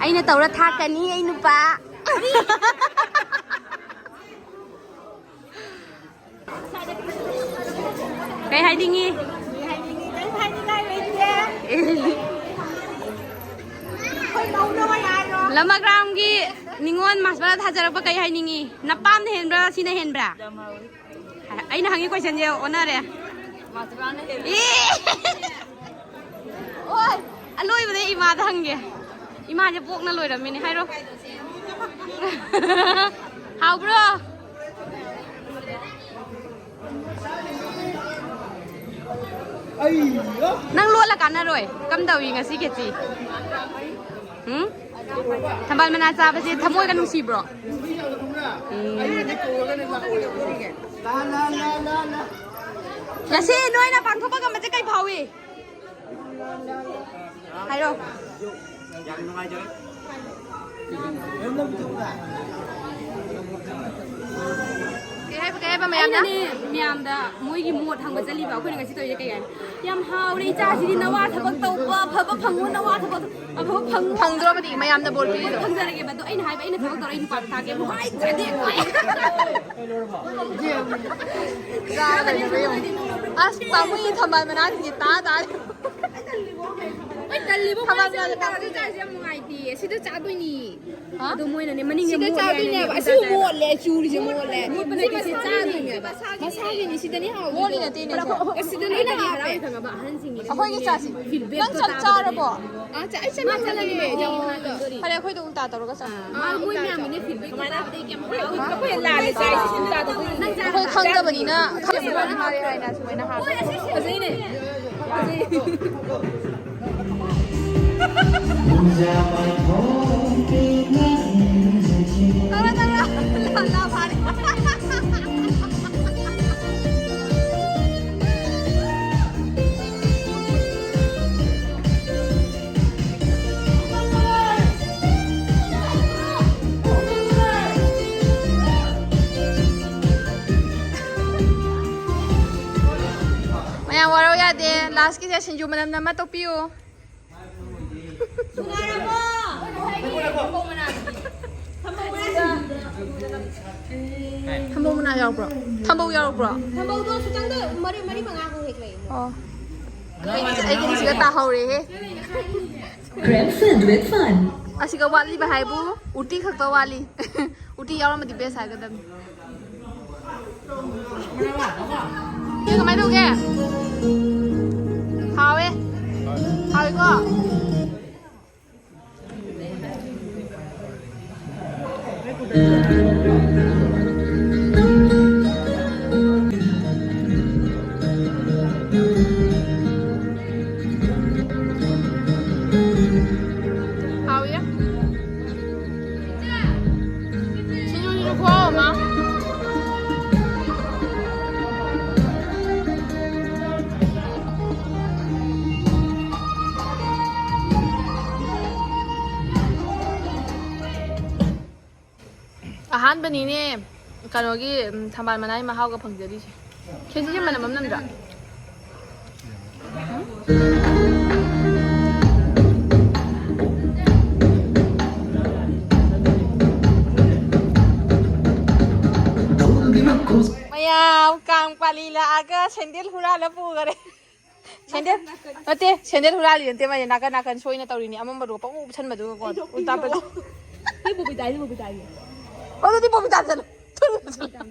ꯑꯩꯅ ꯇꯧꯔ ꯊꯥꯛꯀꯅꯤ ꯑꯩ ꯅꯨꯄꯥ꯫ ꯀꯩ ꯍꯥꯏꯅꯤꯡꯉꯤ? ꯀꯩ ꯍꯥꯏꯅꯤꯡꯉꯤ? ꯀꯩꯝ ꯍꯥꯏꯅꯤꯡꯉꯥꯏ ꯂꯩꯇꯦ꯫ ꯑꯩꯈꯣꯏ ꯃꯧꯅ ꯑꯣꯏ ꯍꯥꯏꯔꯣ꯫ ꯂꯃꯒ꯭ꯔꯥꯝꯒꯤ ꯅꯤꯉꯣꯜ ꯃꯥꯁꯄꯔꯥ ꯊꯥꯖꯔꯛꯄ ꯀꯩ ꯍꯥꯏꯅꯤꯡꯉꯤ? ꯅꯄꯥꯝꯅ ꯍꯦꯟꯕ꯭ꯔꯥ, ꯁꯤꯅ ꯍꯦꯟꯕ꯭ꯔꯥ? ꯑꯩꯅ ꯍꯪꯉꯤ ꯀꯣꯏꯁꯟꯁꯦ ꯑꯣꯟꯅꯔꯦ꯫ ꯃꯥꯁꯄꯔꯥꯅ ꯍꯦꯜꯂꯦ꯫ ꯑꯦ! ꯑꯣꯏ! ꯑꯂꯣꯏꯕꯗ ꯏꯃꯥꯗ ꯍꯪꯒꯦ꯫ ꯏꯃꯥꯁꯦ ꯄꯣꯛꯅ ꯂꯣꯏꯔꯝꯃꯤꯅꯦ ꯍꯥꯏꯔꯣ꯫ ꯍꯥꯎꯕ꯭ꯔꯣ? ꯅꯪ ꯂꯣꯠꯂ ꯀꯥꯟꯅꯔꯣꯏ꯫ ꯀꯝꯗꯧꯏ ꯉꯁꯤ ꯈꯦꯆꯤ? ꯎꯝ? ꯊꯝꯕꯥꯜ ꯃꯅꯥ ꯆꯥꯕꯁꯦ ꯊꯃꯣꯏꯒ ꯅꯨꯡꯁꯤꯕ꯭ꯔꯣ? ꯎꯝ꯫ ꯉꯁꯤ ꯅꯣꯏꯅ ꯄꯥꯡꯊꯣꯛꯄ ꯉꯝꯕꯁꯦ ꯀꯩ ꯐꯥꯎꯏ? ꯍꯥꯏꯔꯣ꯫ ꯌꯥꯝ ꯅꯨꯡꯉꯥꯏꯖꯔꯦ꯫ ꯀꯩ ꯍꯥꯏꯕ, ꯀꯩ ꯍꯥꯏꯕ ꯃꯌꯥꯝꯅ? ꯑꯩꯅꯅꯦ, ꯃꯌꯥꯝꯗ ꯃꯣꯏꯒꯤ ꯃꯣꯠ ꯍꯪꯕ ꯆꯠꯂꯤꯕ꯫ ꯑꯩꯈꯣꯏꯅ ꯉꯁꯤ ꯇꯧꯔꯤꯁꯦ ꯀꯩ ꯍꯥꯏꯅꯤ? "ꯌꯥꯝ ꯍꯥꯎꯔꯦ ꯏꯆꯥꯁꯤꯗꯤ, ꯅꯋꯥ ꯊꯕꯛ ꯇꯧꯕ ꯑꯐꯕ ꯐꯪꯉꯨ, ꯅꯋꯥ ꯊꯕꯛ ꯑꯐꯕ ꯐꯪꯉꯨ"꯫ ꯐꯪꯗ꯭ꯔꯣꯕꯗꯤ ꯃꯌꯥꯝꯅ ꯕꯣꯔ ꯄꯤꯔꯤꯗꯣ? ꯐꯪꯖꯔꯒꯦꯕ꯫ ꯑꯗꯣ ꯑꯩꯅ ꯍꯥꯏꯕ, ꯑꯩꯅ ꯊꯕꯛ ꯇꯧꯔ ꯑꯩ ꯅꯨꯄꯥꯗ ꯊꯥꯒꯦ꯫ ꯍꯥꯏ ꯆꯥꯗꯦ꯫ ꯆꯥꯗꯅꯕ ꯌꯦꯡꯉꯨ꯫ ꯑꯁ, ꯄꯥꯝꯃꯨꯏ, ꯊꯝꯕꯥꯜ ꯃꯅꯥꯁꯤꯡꯁꯦ ꯇꯥ ꯇꯥꯔꯦ꯫ ꯑꯩ ꯇꯜꯂꯤꯕꯣ, ꯊꯝꯕꯥꯜ ꯃꯅꯥꯁꯦ ꯄꯥꯝꯃꯨꯏ꯫ ꯆꯥꯔꯤꯁꯦ ꯌꯥꯝ ꯅꯨꯡꯉꯥꯏꯇꯦ꯫ ꯁꯤꯗ ꯆꯥꯗꯣꯏꯅꯤ꯫ ꯍꯥ? ꯑꯗꯣ ꯃꯣꯏꯅꯅꯦ, ꯃꯅꯤꯡꯗ ꯁꯤꯗ ꯃꯣꯠꯂꯦ ꯍꯥꯏꯅꯅꯦ ꯆꯥꯗꯣꯏꯅꯦꯕ꯫ ꯑꯁꯤ ꯃꯣꯠꯂꯦ, ꯆꯨꯔꯤꯁꯦ ꯃꯣꯠꯂꯦ꯫ ꯃꯣꯠꯄ ꯅꯠꯇꯦ, ꯁꯤ ꯆꯥꯗꯣꯏꯅꯦꯕ꯫ ꯃꯁꯥꯒꯤꯅꯤ, ꯁꯤꯗꯅꯤ ꯍꯥꯎꯗꯣꯏꯗꯣ꯫ ꯃꯣꯠꯂꯤ ꯅꯠꯇꯦꯅꯦ꯫ ꯑꯁꯤꯗꯅꯤ ꯍꯥꯎꯗꯣꯏꯅꯦ꯫ ꯈꯪꯉꯕ? ꯑꯍꯟꯁꯤꯡꯒꯤꯅꯦ꯫ ꯑꯩꯈꯣꯏꯒꯤ ꯆꯥꯁꯤ꯫ ꯅꯪ ꯆꯥꯛ ꯆꯥꯔꯕꯣ? ꯑꯥ, ꯆꯥ-, ꯑꯩ ꯆꯥꯅꯤꯡꯉꯦ꯫ ꯐꯔꯦ, ꯑꯩꯈꯣꯏꯗ ꯑꯃꯨꯛ ꯇꯥ ꯇꯧꯔꯒ ꯆꯥꯎ꯫ ꯑꯥ, ꯃꯣꯏ ꯃꯌꯥꯝꯒꯤꯅꯦ feedback ꯇꯥꯕꯗ ꯑꯩ ꯀꯩꯝ ꯍꯥꯏꯔꯛꯑꯣꯏ꯫ ꯑꯩꯈꯣꯏ ꯂꯥꯜꯂꯦ ꯆꯥꯏꯁꯦ꯫ ꯑꯩꯈꯣꯏ ꯈꯪꯗꯕꯅꯤꯅ ꯈꯪꯗꯕꯅ ꯍꯥꯏꯔꯦ ꯍꯥꯏꯅ ꯁꯨꯃꯥꯏꯅ ꯍꯥꯏꯕ꯫ ꯐꯖꯩꯅꯦ꯫ ꯐꯖꯩ꯫ ꯇꯧꯔꯣ, ꯇꯧꯔꯣ꯫ ꯂꯥ, ꯂꯥ, ꯐꯥꯔꯦ꯫ ꯌꯥꯗꯦ, ꯂꯥꯁꯀꯤꯁꯦ ꯁꯤꯡꯖꯨ ꯃꯅꯝ ꯅꯝꯃ ꯇꯣꯛꯄꯤꯌꯨ꯫ ꯊꯝꯕꯧ ꯃꯅꯥ ꯌꯥꯎꯕ꯭ꯔꯣ? ꯊꯝꯕꯧ ꯌꯥꯎꯔꯛꯄ꯭ꯔꯣ? ꯊꯝꯕꯧꯗꯣ ꯈꯤꯇꯪꯗ ꯃꯔꯤ, ꯃꯔꯤ ꯃꯉꯥ ꯈꯛ ꯍꯦꯛꯂꯛꯑꯦ꯫ ꯑꯣ꯫ ꯑꯩꯒꯤꯁꯤꯒ ꯇꯥꯍꯧꯔꯦꯍꯦ꯫ Grab filled with fun. ꯑꯁꯤꯒ ꯋꯥꯠꯂꯤꯕ ꯍꯥꯏꯕꯨ ꯎꯇꯤ ꯈꯛꯇ ꯋꯥꯠꯂꯤ꯫ ꯎꯇꯤ ꯌꯥꯎꯔꯝꯃꯗꯤ best ꯍꯥꯏꯒꯗꯕꯅꯤ꯫ ꯁꯤ ꯀꯃꯥꯏꯅ ꯇꯧꯒꯦ? ꯍꯥꯎꯋꯦ꯫ ꯍꯥꯎꯋꯦꯀꯣ? ꯍꯥꯎꯋꯦ꯫ ꯁꯤꯡꯖꯨꯁꯤꯁꯨ ꯈꯨꯍꯥꯎ ꯑꯃ꯫ ꯑꯍꯥꯟꯕꯅꯤꯅꯦ ꯀꯩꯅꯣꯒꯤ, ꯎꯝ, ꯊꯝꯕꯥꯜ ꯃꯅꯥꯒꯤ ꯃꯍꯥꯎꯒ ꯐꯪꯖꯔꯤꯁꯦ꯫ ꯈꯦꯆꯤꯁꯦ ꯃꯅꯝ ꯑꯃ ꯅꯝꯗ꯭ꯔꯥ? ꯃꯌꯥꯝ ꯀꯥꯡ ꯄꯥꯂꯤ ꯂꯥꯛꯑꯒ ꯁꯦꯟꯗꯦꯜ ꯍꯨꯔꯥꯜꯂ ꯄꯨꯈꯔꯦ꯫ ꯁꯦꯟꯗꯦꯜ ꯅꯠꯇꯦ, ꯁꯦꯟꯗꯦꯜ ꯍꯨꯔꯥꯜꯂꯤ ꯅꯠꯇꯦ, ꯃꯥꯁꯦ ꯅꯥꯀꯟ ꯅꯥꯀꯟ ꯁꯣꯏꯅ ꯇꯧꯔꯤꯅꯤ, ꯑꯃꯝꯕꯗꯣ ꯄꯪꯎ ꯎꯞꯁꯟꯕꯗꯨꯒꯀꯣ, ꯎꯜꯇꯥ ꯄꯨꯜꯇꯥ꯫ ꯑꯩ ꯕꯣꯕꯤꯇꯥꯅꯤ, ꯕꯣꯕꯤꯇꯥꯅꯤ꯫ ꯑꯗꯨꯗꯤ ꯕꯣꯕꯤꯇꯥ ꯆꯠꯂꯣ꯫ ꯊꯨꯅ ꯆꯠꯂꯣ꯫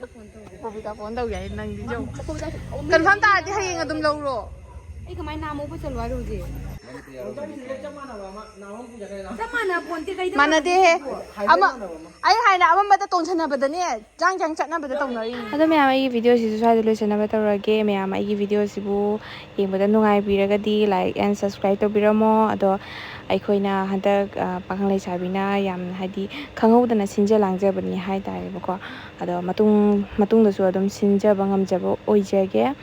ꯕꯣꯕꯤꯇꯥꯗ ꯐꯣꯟ ꯇꯧꯒꯦ ꯍꯥꯏ ꯅꯪꯗꯤ ꯌꯧ꯫ ꯕꯣꯕꯤꯇꯥ, ꯑꯣ, ꯀꯟꯐꯥꯔꯝ ꯇꯥꯔꯗꯤ ꯍꯌꯦꯡ ꯑꯗꯨꯝ ꯂꯧꯔꯣ꯫ ꯑꯩ ꯀꯃꯥꯏꯅ ꯅꯥꯝꯃ ꯎꯞꯄ ꯆꯠꯂꯣ ꯍꯥꯏꯔꯣ ꯍꯧꯖꯤꯛ? ꯆꯞ ꯃꯥꯟꯅꯕ ꯄꯣꯟꯇꯦ, ꯀꯩꯗ ꯃꯥꯟꯅꯗꯦꯍꯦ꯫ ꯃꯥꯟꯅꯗꯣꯏꯅꯣ? ꯑꯃ, ꯑꯩ ꯍꯥꯏꯅ ꯑꯃꯝꯕꯗ ꯇꯣꯟꯁꯟꯅꯕꯗꯅꯦ, ꯖꯥꯡ ꯖꯥꯡ ꯆꯠꯅꯕꯗ ꯇꯧꯅꯔꯤꯅꯤ꯫ ꯑꯗꯣ ꯃꯌꯥꯝ, ꯑꯩꯒꯤ ꯚꯤꯗꯤꯑꯣꯁꯤꯁꯨ ꯁ꯭ꯋꯥꯏꯗ ꯂꯣꯏꯁꯤꯟꯅꯕ ꯇꯧꯔꯒꯦ꯫ ꯃꯌꯥꯝ, ꯑꯩꯒꯤ ꯚꯤꯗꯤꯑꯣꯁꯤꯕꯨ ꯌꯦꯡꯕꯗ ꯅꯨꯡꯉꯥꯏꯕꯤꯔꯒꯗꯤ like and subscribe ꯇꯧꯕꯤꯔꯝꯃꯣ꯫ ꯑꯗꯣ ꯑꯩꯈꯣꯏꯅ ꯍꯟꯗꯛ, ꯑ, ꯄꯥꯈꯪ ꯂꯩꯁꯥꯕꯤꯅ ꯌꯥꯝ, ꯍꯥꯏꯗꯤ, ꯈꯪꯍꯧꯗꯅ ꯁꯤꯟꯖ ꯂꯥꯡꯖꯕꯅꯤ ꯍꯥꯏ ꯇꯥꯔꯦꯕꯀꯣ꯫ ꯑꯗꯣ ꯃꯇꯨꯡ, ꯃꯇꯨꯡꯗꯁꯨ ꯑꯗꯨꯝ ꯁꯤꯟꯖꯕ ꯉꯝꯖꯕ ꯑꯣꯏꯖꯒꯦ꯫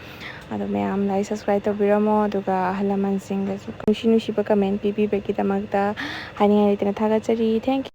ꯑꯗꯣ ꯃꯌꯥꯝ like, subscribe ꯇꯧꯕꯤꯔꯝꯃꯣ꯫ ꯑꯗꯨꯒ ꯑꯍꯜ ꯂꯃꯟꯁꯤꯡꯗꯁꯨ ꯅꯨꯡꯁꯤ ꯅꯨꯡꯁꯤꯕ comment ꯄꯤꯕꯤꯕꯒꯤꯗꯃꯛꯇ ꯍꯥꯏꯅꯤꯡꯉꯥꯏ ꯂꯩꯇꯅ ꯊꯥꯒꯠꯆꯔꯤ꯫ Thank you꯫